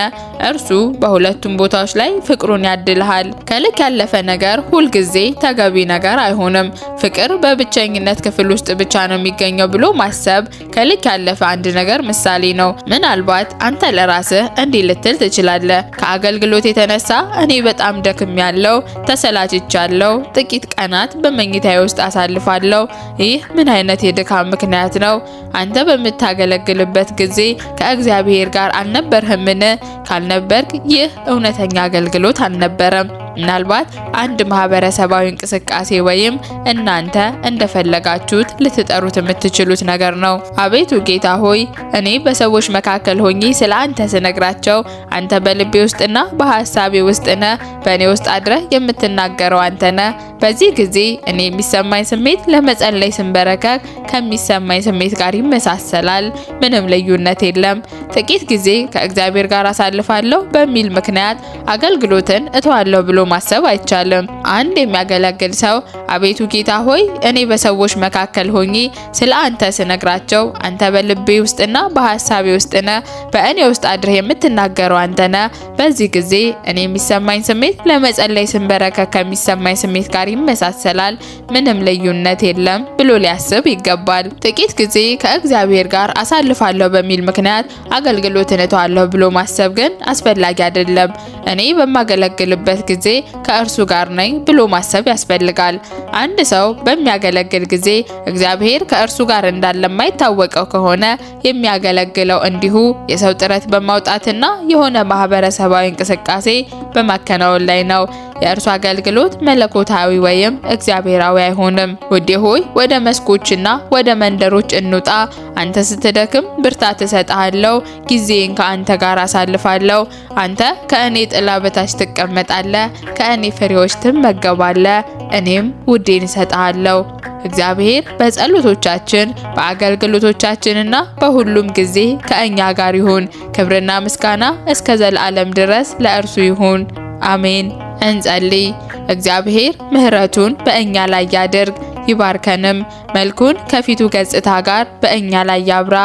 እርሱ በሁለቱም ቦታዎች ላይ ፍቅሩን ያድልሃል። ከልክ ያለፈ ነገር ሁልጊዜ ተገቢ ነገር አይሆንም። ፍቅር በብቸኝነት ክፍል ውስጥ ውስጥ ብቻ ነው የሚገኘው ብሎ ማሰብ ከልክ ያለፈ አንድ ነገር ምሳሌ ነው። ምናልባት አንተ ለራስህ እንዲህ ልትል ትችላለህ፣ ከአገልግሎት የተነሳ እኔ በጣም ደክሜያለሁ፣ ተሰላችቻለሁ፣ ጥቂት ቀናት በመኝታዬ ውስጥ አሳልፋለሁ። ይህ ምን አይነት የድካም ምክንያት ነው? አንተ በምታገለግልበት ጊዜ ከእግዚአብሔር ጋር አልነበርህምን? ካልነበርክ ይህ እውነተኛ አገልግሎት አልነበረም። ምናልባት አንድ ማህበረሰባዊ እንቅስቃሴ ወይም እናንተ እንደፈለጋችሁት ልትጠሩት የምትችሉት ነገር ነው። አቤቱ ጌታ ሆይ፣ እኔ በሰዎች መካከል ሆኜ ስለ አንተ ስነግራቸው አንተ በልቤ ውስጥና በሀሳቤ ውስጥ ነህ፣ በእኔ ውስጥ አድረህ የምትናገረው አንተ ነህ። በዚህ ጊዜ እኔ የሚሰማኝ ስሜት ለመጸለይ ስንበረከክ ከሚሰማኝ ስሜት ጋር ይመሳሰላል። ምንም ልዩነት የለም። ጥቂት ጊዜ ከእግዚአብሔር ጋር አሳልፋለሁ በሚል ምክንያት አገልግሎትን እተዋለሁ ብሎ ማሰብ አይቻልም። አንድ የሚያገለግል ሰው አቤቱ ጌታ ሆይ፣ እኔ በሰዎች መካከል ሆኜ ስለ አንተ ስነግራቸው አንተ በልቤ ውስጥና በሀሳቤ ውስጥ ነህ፣ በእኔ ውስጥ አድረህ የምትናገረው አንተ ነህ። በዚህ ጊዜ እኔ የሚሰማኝ ስሜት ለመጸለይ ስንበረከክ ከሚሰማኝ ስሜት ጋር ይመሳሰላል። ምንም ልዩነት የለም ብሎ ሊያስብ ይገባል። ጥቂት ጊዜ ከእግዚአብሔር ጋር አሳልፋለሁ በሚል ምክንያት አገልግሎትን እተዋለሁ ብሎ ማሰብ ግን አስፈላጊ አይደለም። እኔ በማገለግልበት ጊዜ ከእርሱ ጋር ነኝ ብሎ ማሰብ ያስፈልጋል። አንድ ሰው በሚያገለግል ጊዜ እግዚአብሔር ከእርሱ ጋር እንዳለ የማይታወቀው ከሆነ የሚያገለግለው እንዲሁ የሰው ጥረት በማውጣትና የሆነ ማህበረሰባዊ እንቅስቃሴ በማከናወን ላይ ነው። የእርሱ አገልግሎት መለኮታዊ ወይም እግዚአብሔራዊ አይሆንም። ውዴ ሆይ፣ ወደ መስኮችና ወደ መንደሮች እንውጣ። አንተ ስትደክም ብርታት እሰጥሃለሁ። ጊዜን ከአንተ ጋር አሳልፋለሁ። አንተ ከእኔ ጥላ በታች ትቀመጣለህ፣ ከእኔ ፍሬዎች ትመገባለህ። እኔም ውዴን እሰጥሃለሁ። እግዚአብሔር በጸሎቶቻችን፣ በአገልግሎቶቻችንና በሁሉም ጊዜ ከእኛ ጋር ይሁን። ክብርና ምስጋና እስከ ዘላለም ድረስ ለእርሱ ይሁን። አሜን። እንጸልይ። እግዚአብሔር ምሕረቱን በእኛ ላይ ያድርግ ይባርከንም፣ መልኩን ከፊቱ ገጽታ ጋር በእኛ ላይ ያብራ፣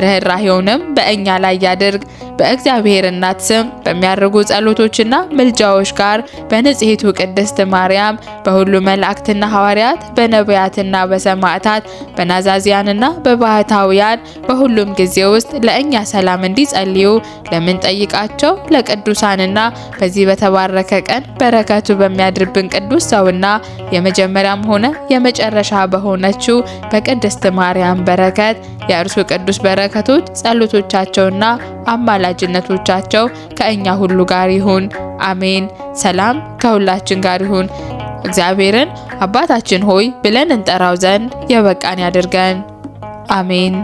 ርኅራኄውንም በእኛ ላይ ያድርግ። በእግዚአብሔር እናት ስም በሚያደርጉ ጸሎቶችና ምልጃዎች ጋር በንጽሕቱ ቅድስት ማርያም፣ በሁሉ መላእክትና ሐዋርያት፣ በነቢያትና በሰማዕታት፣ በናዛዚያንና በባህታውያን በሁሉም ጊዜ ውስጥ ለእኛ ሰላም እንዲጸልዩ ለምንጠይቃቸው ለቅዱሳንና በዚህ በተባረከ ቀን በረከቱ በሚያድርብን ቅዱስ ሰውና የመጀመሪያም ሆነ የመጨረሻ በሆነችው በቅድስት ማርያም በረከት የእርሱ ቅዱስ በረከቶች፣ ጸሎቶቻቸውና አማላጅነቶቻቸው ከእኛ ሁሉ ጋር ይሁን። አሜን። ሰላም ከሁላችን ጋር ይሁን። እግዚአብሔርን አባታችን ሆይ ብለን እንጠራው ዘንድ የበቃን ያድርገን። አሜን።